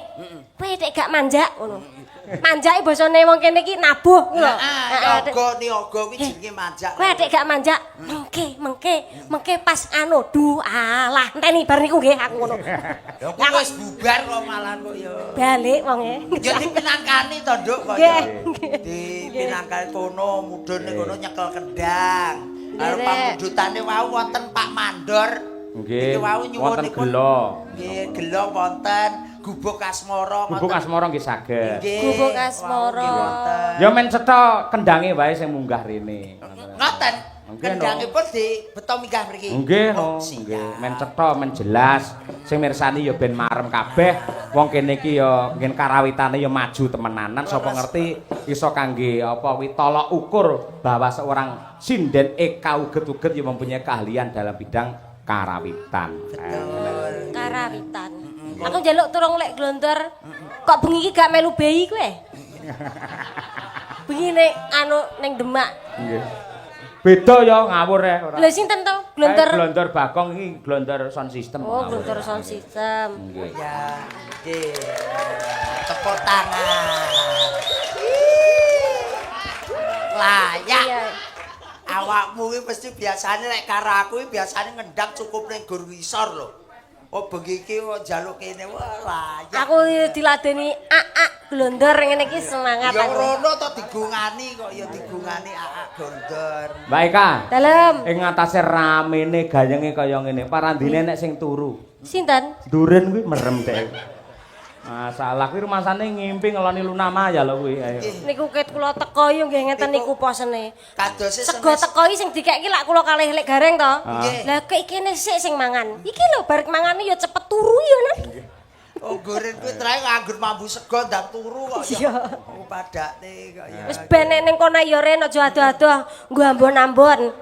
Kowe nek gak manjak ngono. Manjake basane wong kene iki nabuh ngono lho. Heeh, yoga niyaga kuwi jenenge manjak. Kowe adek gak manjak, mengke, mengke, mengke pas anu du alah enteni bar niku nggih aku ngono. Ya kuwi wis bubar kok malah kok ya. Balik wonge. Ya dipinangkani to, Nduk kok ya. Nggih. Dipinangkani kono mudhun ning kono nyekel kendang. Karo Nderek. pamundhutane wau wonten Pak Mandor. Nggih. Niki wau Wonten nyuwunipun gela. Nggih, gela wonten Gubuk Asmara Gubuk Asmara nggih saged. Nggih. Gubuk Asmara. Wau nggih wonten. Ya men cetha kendange wae sing munggah rene. Ngoten. Nggih, no. Kendangipun dibeto minggah mriki. Nggih Oh, no, siap. nggih. Men cetha, men jelas. Sing mirsani ya ben marem kabeh. Wong kene iki ya ngen karawitane ya maju temenanan. Sapa ngerti iso kangge apa kuwi tolok ukur bahwa seorang sinden Eka uget-uget ya mempunyai keahlian dalam bidang karawitan. Betul. Karawitan. Aku njaluk turung lek glondor. Kok bengi iki gak melu bayi kowe? Bengi nek anu ning Demak. Nggih. Beda ya ngawur ya ora. Lha sinten to? Glondor. Kae glondor Bagong iki glondor sound system. Oh, ngawur. glondor sound system. Nggih. Ya, nggih. Tepuk tangan. Layak. Iya. Awakmu iki mesti biasane nek karo aku iki biasane ngendang cukup ning gor ngisor lho. Oh bengi iki kok njaluk kene wah layak. Aku diladeni ak-ak glondor ngene iki semangat Ya aku. rono to digungani kok ya digungani aak gondor. Mbak Eka, Dalem. ing ngatasé ramene gayenge kaya ngene, parandine nek sing turu. Sinten? Duren kuwi merem dek. Masalah kuwi rumasane ngimpi ngeloni Luna Maya lho kuwi. Ayo. Niku ket kula teko yo nggih ngeten niku posene. Kadose Sego teko iki sing dikeki lak kula kalih lek gareng to. Nggih. Lah kok ikene sik sing mangan. Iki lho bar mangane ya cepet turu ya nan. Oh goren kuwi trae nganggur mambu sego ndang turu kok ya. Iya. Oh padakne kok ya. Wis ben nek ning kono ya Ren aja adoh-adoh nggo ambon-ambon.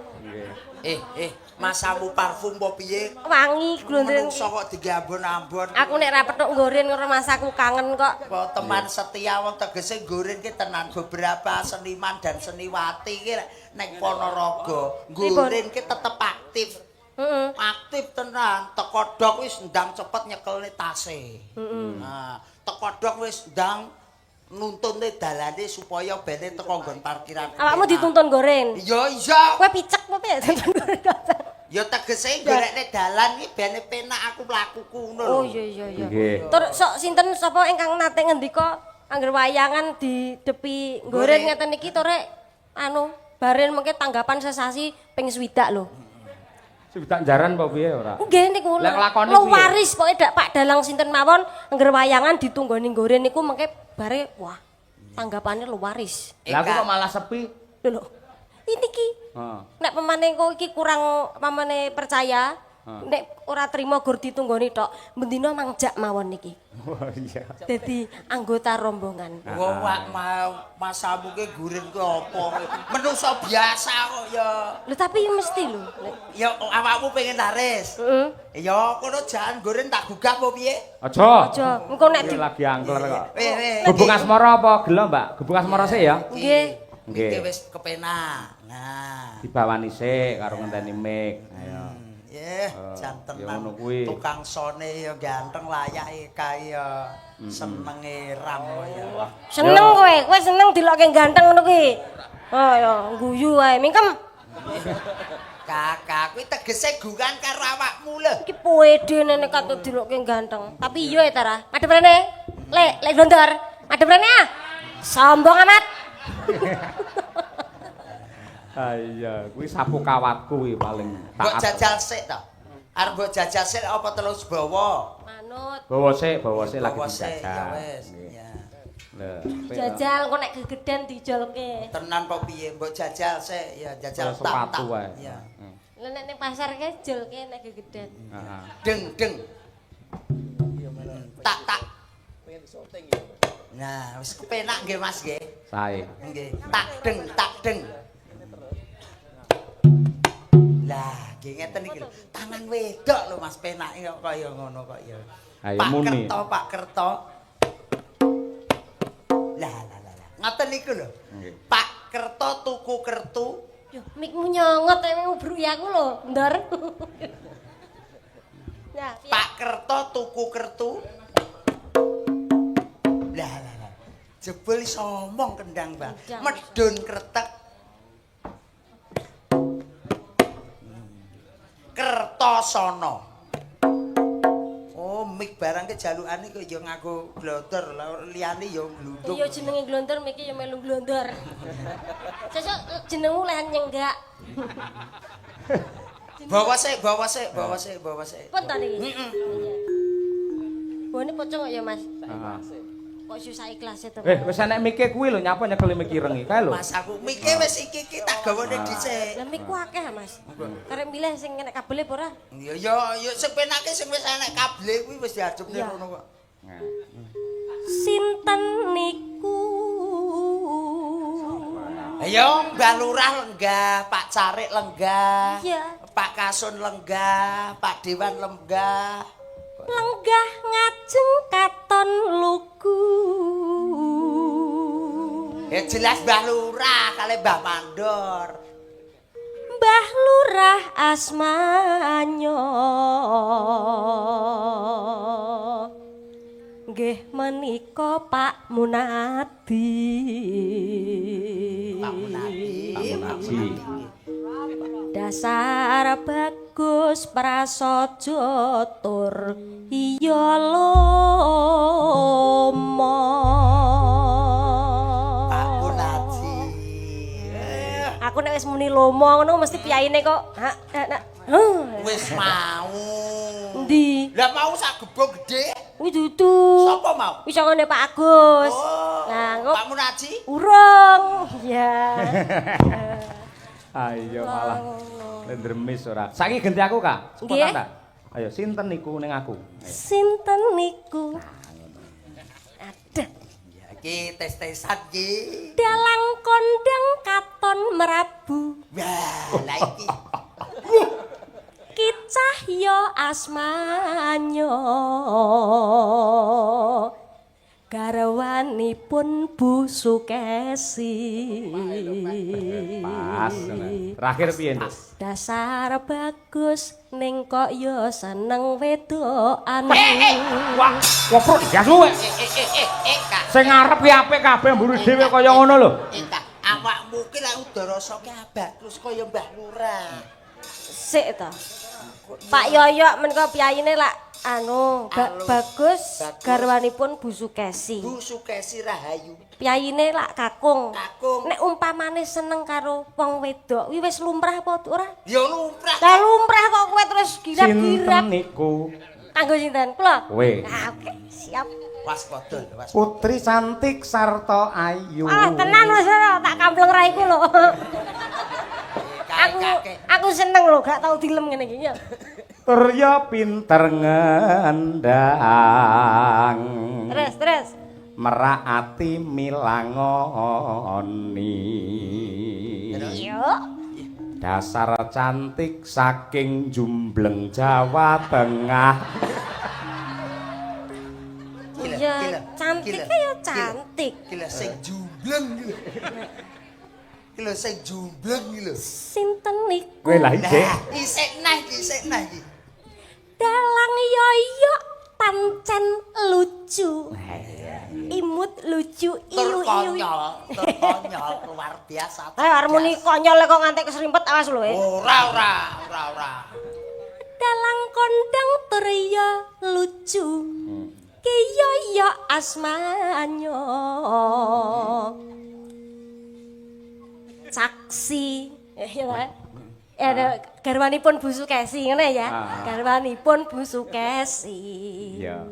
Masamu parfum apa piye? Wangi glondren. Menungso kok diambon-ambon. Aku nek ra petuk nggoren karo masaku kangen kok. Apa teman setia wong tegese nggoren ki tenan beberapa seniman dan seniwati ki nek Ponorogo nggoren ki tetep aktif. Heeh. Aktif tenan, teko dok wis ndang cepet nyekelne tase. Nah, teko dok wis ndang nuntunne dalane supaya bene teko nggon parkiran. Awakmu dituntun goren. Iya iya. Kowe picek apa piye dituntun goren? Ya tegese golekne dalan ki bene penak aku mlakuku ngono lho. Oh iya iya iya. Nggih. Tur sok sinten sapa ingkang nate ngendika angger wayangan di depi goren ngeten iki tore anu baren mengke tanggapan sesasi ping 60 lho. Swidak jaran apa piye ora? Nggih niku. Lah nglakoni piye? Waris pokoke dak Pak Dalang sinten mawon angger wayangan ditunggoni goren niku mengke bare wah tanggapane luwaris. Lah aku kok malah sepi. Lho lho. Ini ki Heeh. nek pemane kok iki kurang pamane percaya, nek ora trimo gur ditunggoni tok, bendina mangjak mawon niki. Oh iya. Dadi anggota rombongan. Wong wak masamu ki gurin ki apa? Menungso biasa kok ya. Lho tapi mesti lho. Ya awakmu pengen laris. Heeh. Ya kono jangan gurin tak gugah apa piye? Aja. Aja, engko nek di Lagi angler kok. Weh weh. Gubuk Asmara apa gelo, Mbak? Gubuk Asmara sik ya. Nggih. Nggih. Iki wis kepenak. Nah. Dibawani sik karo ngenteni mic. Ayo. Yeh, jan ya tenan. ngono kuwi. Tukang sone ya ganteng layake kae ya senenge ram ya. Seneng kowe, kowe seneng dilokke ganteng ngono kuwi. Oh ya, guyu wae. Mingkem. Kakak kuwi tegese gungan karo awakmu lho. Iki pede nek katut dilokke ganteng. Tapi iya ya Tara. Madhep rene. Lek, lek glondor. Madhep rene ah. Sombong amat. Ah iya, kuwi sapu kawatku kuwi paling Mbok jajal sik to. Arep mbok jajal sik apa terus bawa? Manut. Bawa sik lagi Bawa sik, ya dijajal. wis. Nggih. Ya. Lho, Jajal kok nek gegeden dijolke. Tenan apa piye? Mbok jajal sik, ya jajal Kaya tak sepatu tak. wae. Ya. Lah nek ning pasar kae jolke nek gegeden. Heeh. Deng deng. Tak tak. Nah, wis kepenak nggih Mas nggih. Sae. Nggih. Tak deng tak deng. Lah, nggih ngeten iki lho. Tangan wedok lho Mas penake kok kaya ngono kok ya. Ayo Pak muni. Kerto, Pak Kerto. Lah lah lah lah. Ngoten niku lho. Nggih. Pak Kerto tuku kertu. Yo, mikmu nyongot nek ngubruki aku lho, Ndor. Nah, piye? Pak Kerto tuku kertu. Lah lah lah. Jebul iso omong kendang, Bang. Kendang. Medun kretek. Kertosono. Oh, mik barang ke jalukane kok ya nganggo glodor, lah liyane ya glundung. Iya jenenge glondor miki ya melu glondor. Sesuk jenengmu lehen nyenggak. Bawa sik, bawa sik, bawa sik, bawa sik. Pun to niki. Iya. Bone pocong kok ya, Mas. Heeh. Kok susah ikhlas itu. Eh, wis enek mike kuwi lho, nyapa nyekeli mik ireng iki kae lho. Mas aku mike wis iki iki tak gawane dhisik. Lah mikku akeh, Mas. Karep milih sing enek kabele apa ora? Ya ya ya sing penake sing wis enek kable kuwi wis diajupne Iya. rono kok. Nah. Sinten niku? Ayo Mbah Lurah lenggah, Pak Carik lenggah. Iya. Pak Kasun lenggah, Pak Dewan lenggah. Lenggah ngajeng katon lugu. Ya jelas Mbah Lurah kali Mbah Mandor. Mbah Lurah asmanyo. Nggih menika Pak Munadi. Pak Munadi. Pak Munadi. Dasar bagus prasaja tur iya lomo. Pak Munadi. Aku nek wis muni lomo ngono mesti piyaine kok. Ha, ha, ha. Huh. Wis mau. Endi? Lah mau sak gebok gede. Kuwi dudu. Sapa mau? Wis ngene Pak Agus. Oh. Lah engko Pak Munaji. urung. Ya. Ayo malah ndremis ora. Saiki genti aku, Kak. Nggih. Spontan ta? Ayo sinten niku ning aku? Ayo. Sinten niku? Aduh. Ya iki tes-tesan iki. Dalang kondang katon merabu. Wah, lah iki. Ki Cahya asmanyo. Garwanipun Bu Sukesi. Pas. Terakhir piye, Nduk? Dasar bagus ning kok ya seneng wedokan. Wah, koprok digas kowe. Eh, Kak. Sing ngarep ki apik kabeh mburi dhewe kaya ngono lho. Eh, Kak, awakmu ki lak udah rasa ki abak terus kaya Mbah Lurah. Sik to. Pak Yoyok menika piyayine lak anu Alus. bagus Bagus. garwanipun Bu Sukesi. Bu Sukesi Rahayu. Piyayine lak kakung. Kakung. Nek umpamane seneng karo wong wedok, kuwi wis lumrah apa ora? Ya lumrah. Lah lumrah kok kowe terus girap-girap. Sinten niku? Kanggo sinten? Kula. Kowe. Ah, oke, siap. Waspada, waspada. Putri cantik sarta ayu. Ah, tenan wis ora tak kampleng raiku lho. Aku aku seneng lho, gak tau dilem ngene iki ya. Turya pinter ngendang. Terus, terus. Merak ati milangoni. Yo. Dasar cantik saking Jumbleng Jawa Tengah. Iya, cantik ya cantik. Gila sing jumbleng iki lho. Iki lho sing jumbleng iki lho. Sinten niku? Kowe lah isih. Lah, isih nah iki, isih nah iki. Dalang yoyo pancen lucu. Imut lucu Tur iu iu. konyol, tur konyol luar biasa. Eh harmoni konyol kok ngantek keserimpet awas lho eh. Ora ora, ora ora. Dalang kondang tur ya lucu. Ki yoyo asmanyo. Saksi. Ya ta? Ya garwanipun Bu Sukesi ngene ya. Garwanipun Bu Sukesi. Iya.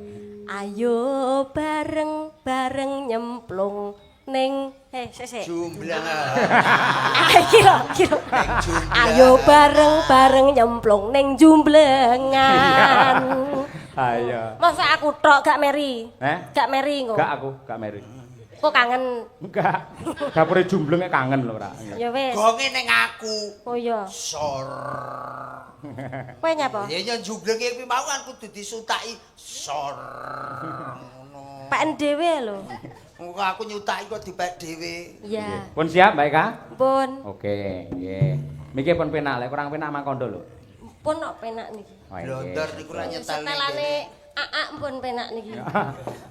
Ayo bareng-bareng nyemplung ning sik sik. Jumlah. Iki lho, iki lho. Ayo bareng-bareng nyemplung ning jumblengan. Ayo. Masa aku tok gak meri? Eh? Gak meri engko. Gak aku, gak meri. Kok kangen? Enggak. Dapure jumbleng kangen lho ora. Ya wis. Gonge ning aku. Oh iya. Sor. Kowe nyapa? Ya ya jumblenge kuwi mau kan kudu disutaki sor. Ngono. Peken dhewe lho. Engko aku nyutaki kok dipek dhewe. Iya. Pun siap, Mbak Eka? Pun. Oke, nggih. Miki pun penak, lek kurang penak mangkondo lho. Pun kok penak niki. Blondor niku ra nyetel. Setelane aak pun penak niki.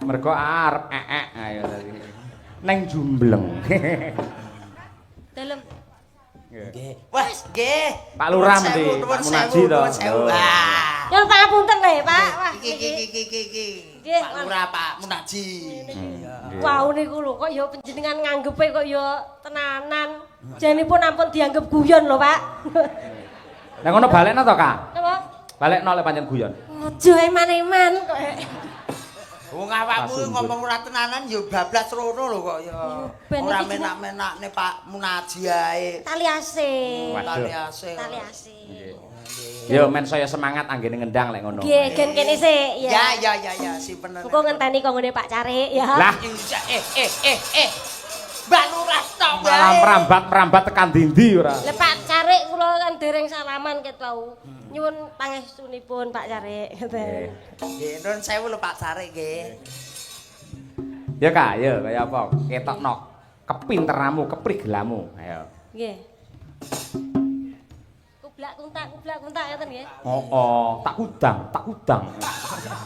Mergo arep eek ayo tadi. Neng jumbleng. Dalem. Nggih. Wah, nggih. Pak Lurah mesti, Pak Munaji to. Nyuwun pangapunten lho, Pak. Wah, Iki iki iki iki. Nggih, Pak Lurah, Pak Munaji. Wau niku lho kok ya panjenengan nganggepe kok ya tenanan. Janipun ampun dianggep guyon lho, Pak. Lah ngono balekno to, Kak? Napa? Balekno lek pancen guyon. Aja eman-eman kok. Wong awakmu ngomong ora tenanan ya bablas rono lho kok ya. Ora menak-menakne Pak Munaji ae. Tali ase. Tali ase. Tali ase. Yo men saya semangat anggene ngendang lek ngono. Nggih, gen kene sik ya. Ya ya ya ya simpen. Engko ngenteni kok nggone Pak Carik ya. Lah Mbak Lurah tok wae. Malah merambat-merambat tekan dindi ora. Lah Pak Carik kula kan dereng salaman ket wau. Nyuwun pangestunipun Pak Carik. Nggih. Nggih, nuwun sewu lho Pak Carik nggih. Ya Kak, ya kaya apa? Ketokno kepinteramu, keprigelamu. Ayo. Nggih. Kublak kuntak ngeten nggih. Heeh, tak udang, tak udang.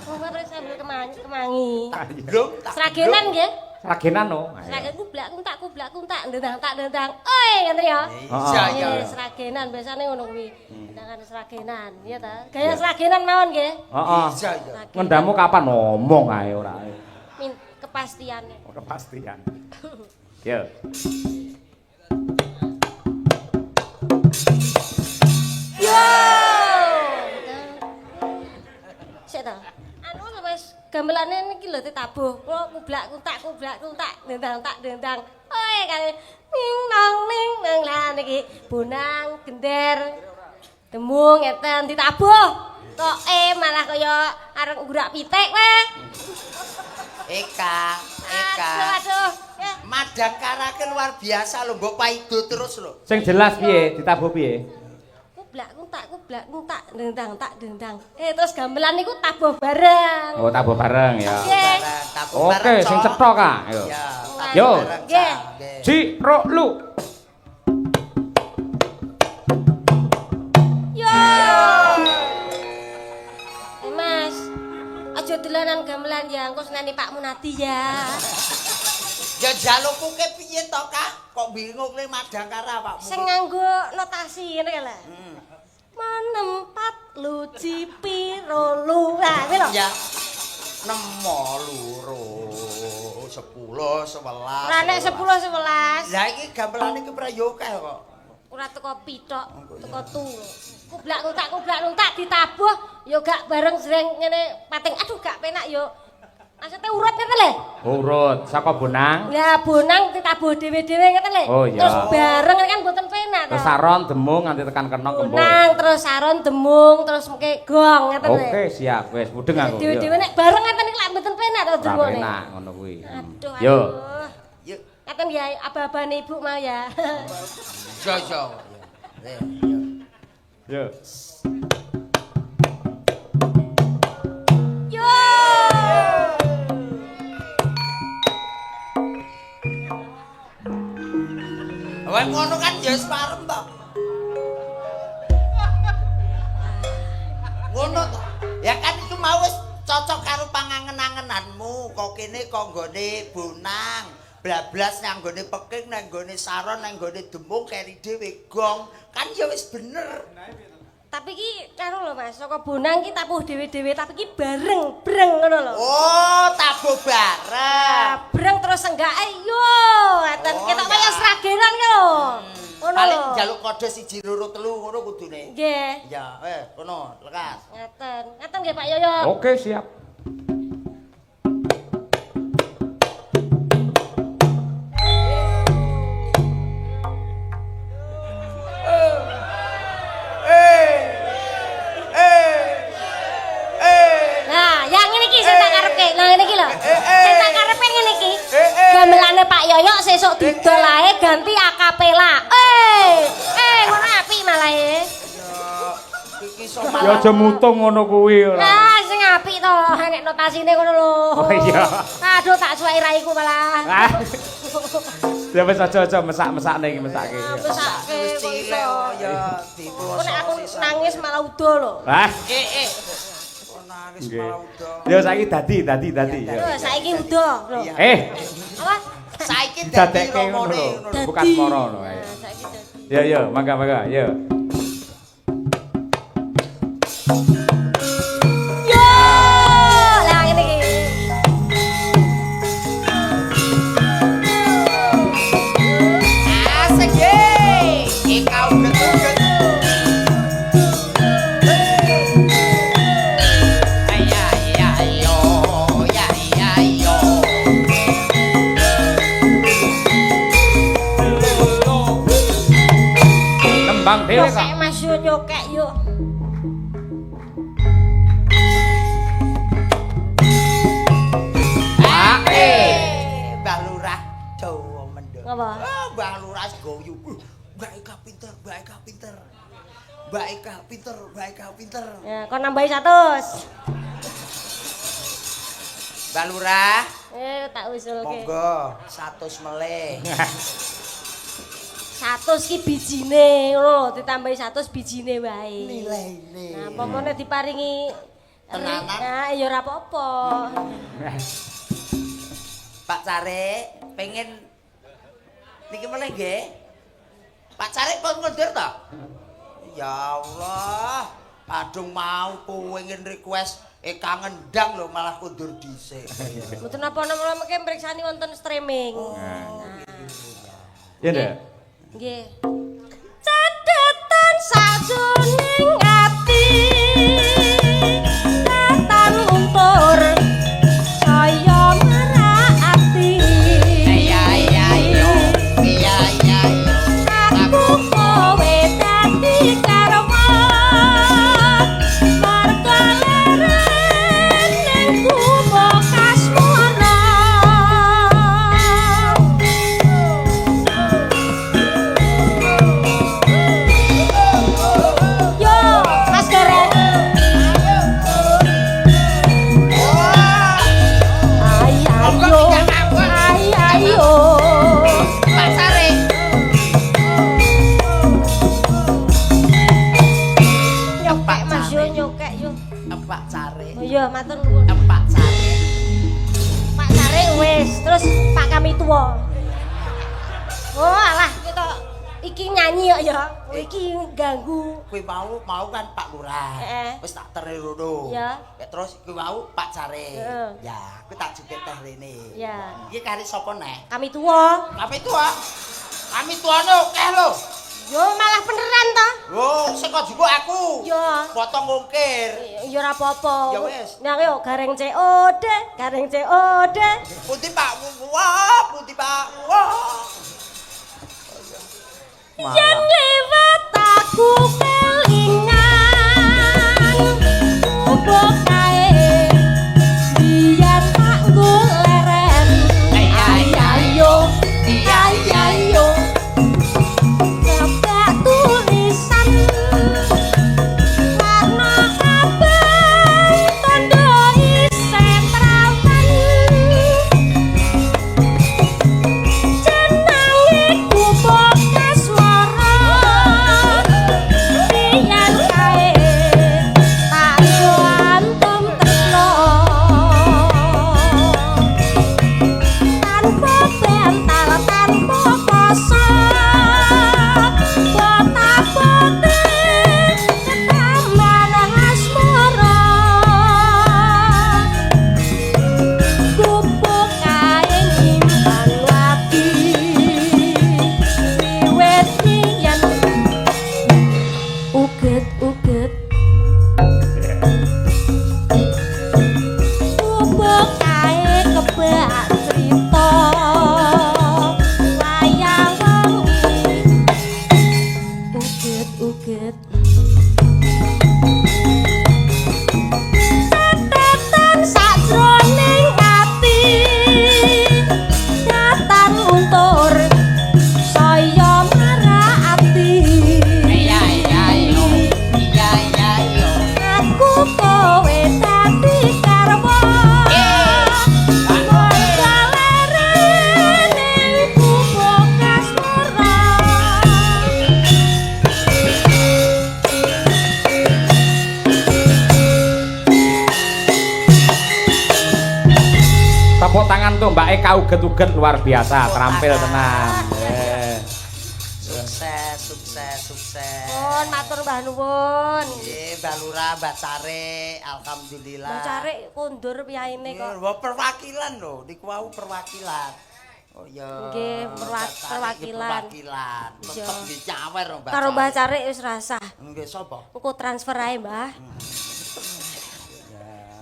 Oh, terus sambil kemangi. Blung tak. Sragenan nggih. Sragenan no. Sragen kublak kuntak ndendang tak ndendang. Oi, ngeten ya. Iya iya. Sragenan biasane ngono kuwi. Ndendangan sragenan, iya ta? Gaya sragenan mawon nggih. Heeh. Iya iya. Ngendamu kapan ngomong ae ora. Kepastiane. Oh, kepastian. Yo. Yo. Sik ta. Anu wis gamelane niki lho ditabuh. Kula kublak kuntak ndendang tak ndendang. Oi kare ning nong ning nang lah niki bonang gender demung ngeten ditabuh. Toke malah kaya arep nggurak pitik kowe. Eka, Eka. Aduh aduh. Madangkara luar biasa lho, mbok paido terus lho. Sing jelas piye ditabuh piye? Kublak kuntak ndendang tak ndendang. Terus gamelan niku tabuh bareng. Oh, tabuh bareng ya. Nggih. Tabuh bareng. Oke, sing cetha Kak. Ayo. Yo. Nggih. Ji ro lu. Yo. Mas, aja dolanan gamelan ya, engko seneni Pak Munadi ya. Ya jalukku ke piye to, Kak? Kok bingung le Madangkara awakmu? Sing nganggo notasi ngene lho. Menempat luci piro lu. Lah, kuwi lho. Ya. 6 2 10 11. Ora nek 10 11. Lah iki gamelane iki prayo akeh kok. Ora teko pithok, teko tu. Kublak kuntak ditabuh ya gak bareng sering ngene pating. Aduh gak penak yo. Maksudnya urut ngeten lho. Urut saka bonang. Ya bonang ditabuh dhewe-dhewe ngeten lho. Oh, iya. Terus bareng kan mboten penak Terus saron demung nganti tekan kenong kembung. Bonang terus saron demung terus mengke gong ngeten lho. Oke, siap. Wis mudeng aku. Dhewe-dhewe nek bareng ngeten iki lak mboten penak to Ora demungane. penak ngono kuwi. Aduh. Yo. Yo. Ngaten ya aba-abane ibu mau ya. Yo yo. Yo. Yo. Wah ngono kan ya wis parem to. Ngono to. Ya kan iku mau wis cocok karo pangangen-angenanmu. Kok kene kok nggone bonang, blablas nang nggone peking, nang nggone saron, nang nggone demung keri dhewe gong. Kan ya wis bener. Tapi ki karo lho Mas, saka bonang ki tabuh dhewe-dhewe, tapi ki bareng, breng ngono lho. Oh, tabuh bareng. Breng terus enggak yo, ngeten Oh, ketok ya. kaya sragenan ki lho. Ngono Paling lho. njaluk kode 1 2 3 ngono kudune. Nggih. Ya, kono, lekas. Ngaten. Ngaten nggih Pak Yoyo. Oke, siap. Nah, yang ngene iki sing tak karepke. Nah, ngene iki lho. Sing tak karepke ngene iki. Gamelane Pak Yoyo sesuk didol ae ganti akapela. Ngono apik malah e. Iki iso Ya malah. aja mutung ngono kuwi ora. Lah, sing apik to, nek notasine ngono lho. Oh iya. Aduh, tak suweki raiku malah. Ah. Ya wis aja-aja mesak-mesakne iki mesake. Mesake Wis kok cilik iso. kok ya Kok nek aku diplosok. nangis malah udo lho. Ah. Kok nangis Nggih. malah udo. Ya saiki dadi dadi dadi. Lho, saiki udo lho. Iya. Apa? Saiki dadi Didadekke ngono romone lho. ngono lho. Bukan moro ngono ae. Nah, saiki dadi. Ya ya, mangga mangga, ya. Yo, lah ngene iki. Asik ye. Eka uget-uget. Ya ya yo, ya ya yo. Nembang dhewe kok. Nyokek Mas yo nyokek yo. Mbah Lurah dawa mendho. Ngapa? Ah, Mbah Lurah goyu. Mbak Eka pinter, Mbak Eka pinter. Mbak Eka pinter, Mbak Eka pinter. Ya, kon nambahi 100. Mbah Lurah, Tak usulke. monggo 100 melih. 100 ki bijine ngono lho, ditambahi 100 bijine wae. Nilaine. Nah, pomone diparingi Tenanan. Nah, ya ora apa-apa. Pak Carik pengen niki melih nggih. Pak Carik pun ngundur to? Ya Allah, padung mau pengen request Eka ngendang lho malah kundur dhisik. Mboten napa-napa mengke mriksani wonten streaming. Ya ndak. Nggih. Cathetan sajroning ati katan luntur saya merak ati. Iya iya yo, iya iya yo. Aku kowe dadi karwan marga leren ning kubo kasmara. Yo, Mas Gareng. Ay ayo. Ay ayo. Pak Carik. Nyokek Mas yo nyokek yo. Pak Carik. Oh iya, matur nuwun. Pak Carik. Pak Carik wis, terus Pak kami tuwa. Oh alah kita iki nyanyi kok ya. Iki ganggu. Kuwi mau mau kan Pak Lurah. Heeh. Wis tak teri rono. Ya. Ya terus kuwi mau Pak Carik. Heeh. Ya, kuwi tak joget teh rene. Ya. Iki kari sapa neh? Kami tuwa. Kami tua. Kami tuane akeh lho. Yo malah beneran to. Lho, sing kok jupuk aku. Ya. Potong ongkir. Ya ora apa-apa. Ya wis. Nah yo gareng COD, gareng COD. Putih Pak. Wah, putih Pak. Wah. Yen lewat aku kelingan opo kae biyen tak nggo leren. Ayo ayo kebak tulisan warna abang tondo isih prawan jenenge kubo kaswara biyen Tetetan sakjroning ati nyatan luntur saya marak ati. Iya iya yo. Iya iya yo. Aku kowe dadi karwa. Lerene gubuk kasmara. Tepuk tangan tuh Mbak Eka uget-uget luar biasa, terampil tenan. Eh. Sukses, sukses, sukses. Nuwun matur mbah nuwun. Nggih, Mbak Lurah, Mbak Carik, alhamdulillah. Mbah Carik kondur piyaine kok. Wah, perwakilan lho, niku wau perwakilan. Oh iya. Nggih, Mbak Carik perwakilan. Perwakilan. Iya. Tetep nggih nyawer lho, Mbak. Karo Mbah Carik wis rasah. Nggih, sapa? Engko transfer ae, Mbah.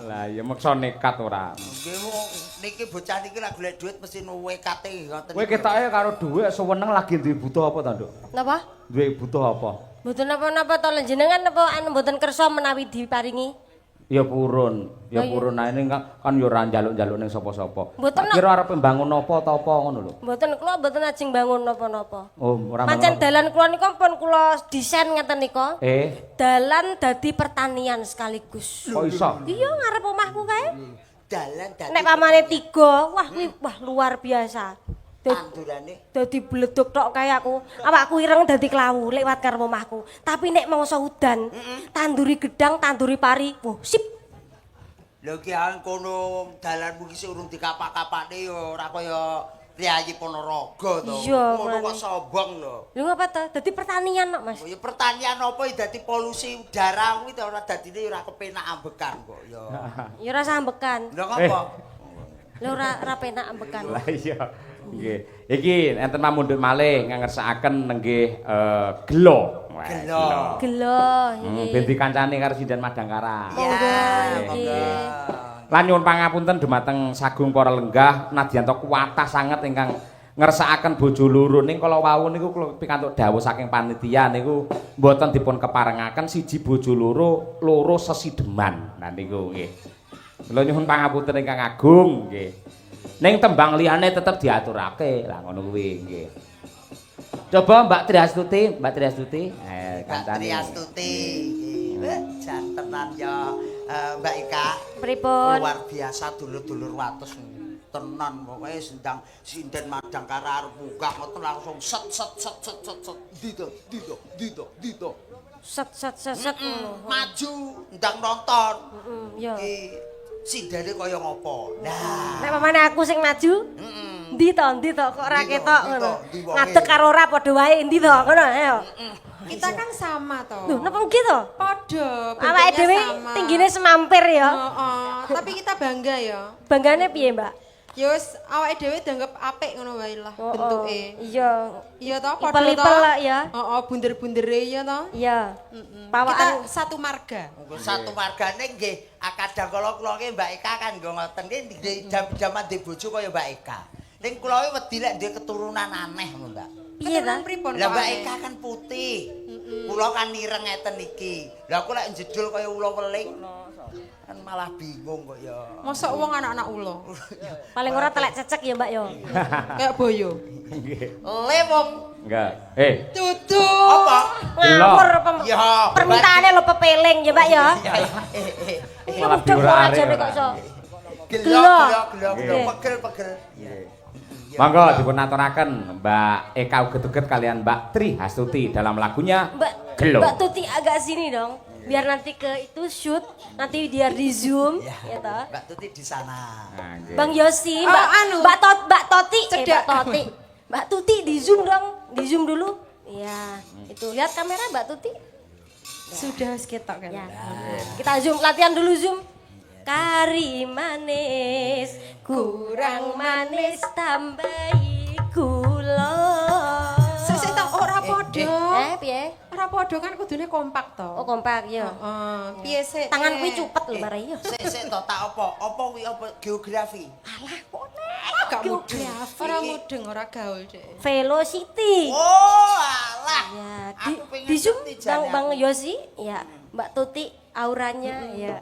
Lah ya meksa nekat ora. Nggih, wong niki bocah niki lak golek dhuwit mesti nuwekate ngoten. Kowe ketoke karo dhuwit suweneng lagi duwe butuh apa ta, Nduk? Napa? Duwe butuh apa? Mboten napa-napa to jenengan napa anu mboten kersa menawi diparingi? Ya purun, ya Oh, iya. purun ae ning kan ya ora njaluk-njaluk ning sapa-sapa. Mboten, Tak kira arep mbangun apa ta apa ngono lho. Mboten kula mboten ajeng bangun napa-napa. Oh, ora Pancen bangun. dalan kula nika pun kula desain ngeten nika. Dalan dadi pertanian sekaligus. Kok iso? Iya ngarep omahku kae. Dalan dadi Nek pamane tiga, wah kuwi wah luar biasa. Tandurane Dadi bleduk tok kae aku. Awakku ireng dadi klawu lewat karo omahku. Tapi nek mangsa udan, tanduri gedang, tanduri pari, wah sip. Lho ki ae kono dalanmu ki sik urung dikapak-kapakne ya ora kaya priyayi Ponorogo to. Iya, Ngono mulane. kok sombong lho. Lho ngapa ta? Dadi pertanian kok, Mas. Oh, ya pertanian apa ya dadi polusi udara kuwi ta ora dadine ya ora kepenak ambekan kok ya. Ya ora sambekan. Lho ngapa? Lho ora penak ambekan. Lah iya. Nggih. Iki enten pamundhut malih ngersakaken nenggih gelo. Wah, Gelo. Gelo Hmm, iki. ben dikancani karo Sinden Madangkara. Ya, Monggo, monggo. Lan nyuwun pangapunten dumateng sagung para lenggah nadyan kuwatah sanget ingkang ngersakaken bojo loro ning kala wau niku kula pikantuk dawuh saking panitia niku mboten dipun keparengaken siji bojo loro loro sesideman. Nah niku nggih. Kula nyuwun pangapunten ingkang agung nggih. Ning tembang liyane tetep diaturake. Lah ngono kuwi nggih. Coba Mbak Triastuti, Mbak Triastuti. Mbak Kancane. Triastuti. Nggih. Jan tenan ya Mbak Eka. Pripun? Luar biasa dulur-dulur wates tenan pokoke sendang sinden Madangkara arep munggah ngoten langsung set set set set set set dito dito dito dito Set set set set ngono. maju ndang nonton. Heeh, ya. Iki sindene kaya ngopo. Nah, Nek pamane aku sing maju, heeh. Ndi to, ndi to kok ora Ndi to, ketok ndi ngono. to, ndi wonge. Ngadeg karo ora padha wae ndi to ngono ayo. Kita kan sama toh. Lho napa nggih to? Padha, Awake bentuknya dhewe sama. tinggine semampir ya. Heeh, tapi kita bangga ya. Banggane piye, Mbak? Ya wis awake dhewe dianggap apik ngono wae lah Oh, oh. bentuke. Iya. Iya toh padha toh. Ipel-ipel lah ya. Heeh, bunder-bundere ya toh. Iya. Kita Pawaan satu marga. Monggo satu wargane nggih kadang kala kula ki Mbak Eka kan nggo ngoten ki nggih jam-jaman ndek bojo kaya Mbak Eka. Ning kula ki wedi lek ndek keturunan aneh ngono, Mbak. piye ta? Keturunan pripun Lah kok Mbak aneh? Eka kan putih. Kula kan ireng ngeten iki. Lah aku lek jedul kaya ula weling kan malah bingung kok ya. Mosok wong anak-anak ula. Paling ora telek cecek ya, Mbak ya. Kayak boyo. Nggih. Le wong Enggak. Eh, Tutu. apa? Ngawur apa? Ya, Permintaane lho pepeling ya, Mbak ya. Ya, eh eh. Malah Mudeng diurare ora jane kok ora. iso. Gelo Gelo. gelo gelo gelo Nggih. pegel pegel. Monggo dipun aturaken Mbak Eka Uget-uget kalian Mbak Tri Hastuti dalam lagunya Mbak Gelo. Mbak Tuti agak sini dong. Biar nanti ke itu shoot, nanti biar di zoom ya toh. Mbak Tuti di sana. Nah, nggih. Bang Yosi, Oh, Mbak anu. Mbak Tot, Mbak Toti, eh, Mbak Cedak. Toti. Mbak Tuti di zoom dong, di zoom dulu. Iya, itu lihat kamera Mbak Tuti. Sudah wis ketok kan. Ya. Kita zoom, latihan dulu zoom. Kari manis, kurang manis tambahi gula. Sik sik tok ora padha. Eh, piye? Ora padha kan kudune kompak to. Oh, kompak ya. Heeh. Piye sik? Tangan kuwi cupet lho marai ya. Sik sik to tak apa? Apa kuwi apa geografi? Alah, kok Gak mudeng. Ora mudeng, ora gaul dek. Velocity. Oh, alah. Ya, di, Aku pengen di zoom ngerti Bang jane Bang aku. Yosi, ya. Mbak Tuti auranya ya.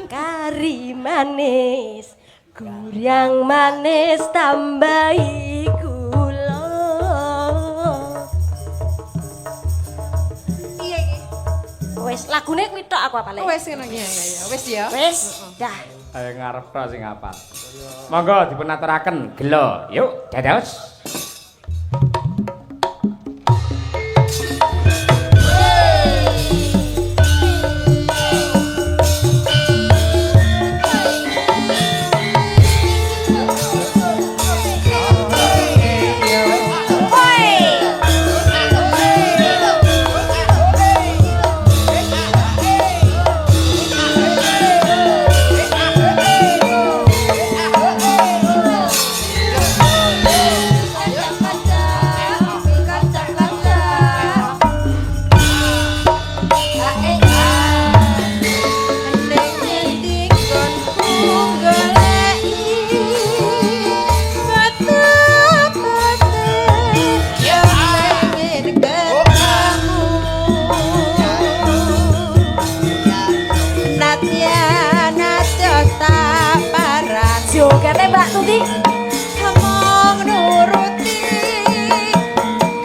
Kari manis, gurang manis tambahi gula. Piye iki? Wes lagune kuwi tok aku apale. Wes ngono ya ya ya. Wes ya. Wes, dah. Ayo ngarep tok sing apal. Monggo dipun aturaken gelo. Yuk, dados. Jogete Mbak Tuti. Among nuruti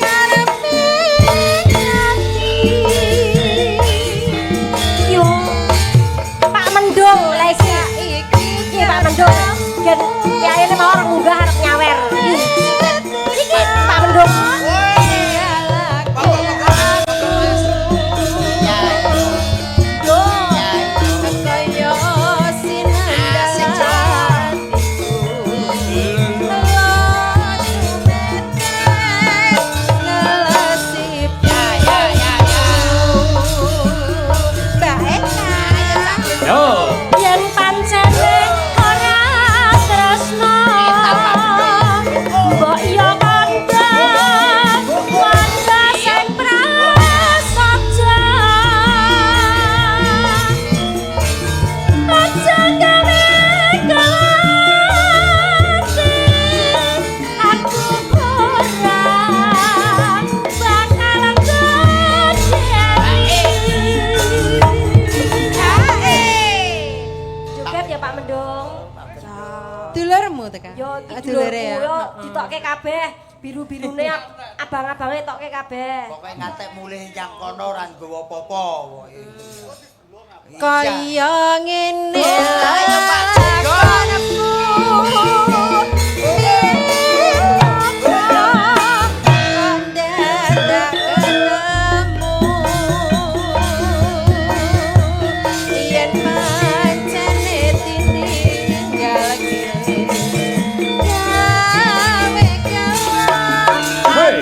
karepe ati. Yo. Pak Mendung lha iki. Iki Pak Mendung. Gen kiyaine mau arep munggah arep nyawer. Iki Pak Mendung. Yo. Yen pancene ora tresno mbok yo kandha kandha sing prasaja aja gawe kelati aku ora bakal ngedeni. Joget ya Pak Mendung. Dulurmu teka? Yo iki Dulure ya. dulurku yo ditokke kabeh, biru-birune abang-abange tokke kabeh. Pokoke ngantek mulih nyang kono ora nggawa apa-apa pokoke. Kaya ngene Ayo, Pak Jenggot. lakonku. Kok dadak ketemu. Yen pancene ditinggal gawe gawe. Hey!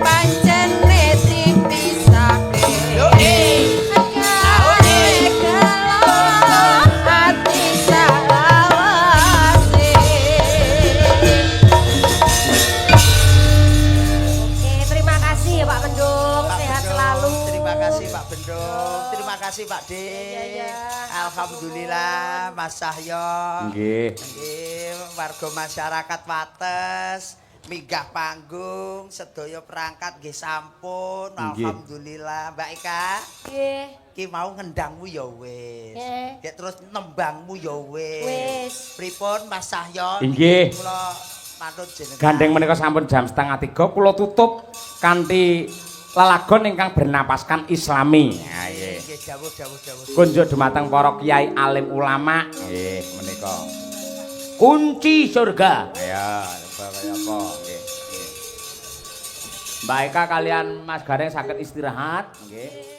Pancene dipisake. Yo eh. Gawe gelo ati salawase. Oke, terima kasih ya Pak Bendung, Pak sehat Bendung, selalu. Terima kasih Pak Bendung. Terima kasih Pak D. Iya, iya. Alhamdulillah Mas Cahyo. Nggih. Nggih, warga masyarakat Wates minggah panggung sedaya perangkat nggih sampun. Nggih. Alhamdulillah Mbak Eka. Nggih. Ki mau ngendangmu ya wis. Nggih. Ya terus nembangmu ya wis. Wis. Pripun Mas Cahyo? Inggih. Kula manut jenengan. Gandeng menika sampun jam 2.30 kula tutup kanthi lelagon ingkang bernapaskan Islami. Ha nggih. Nggih, dawuh dawuh dawuh. Kunjuk dumateng para kiai alim ulama. Nggih, menika. Kunci surga. Ayo, coba kaya apa? Nggih. Nggih. Mbak Eka kalian Mas Gareng saged istirahat, nggih.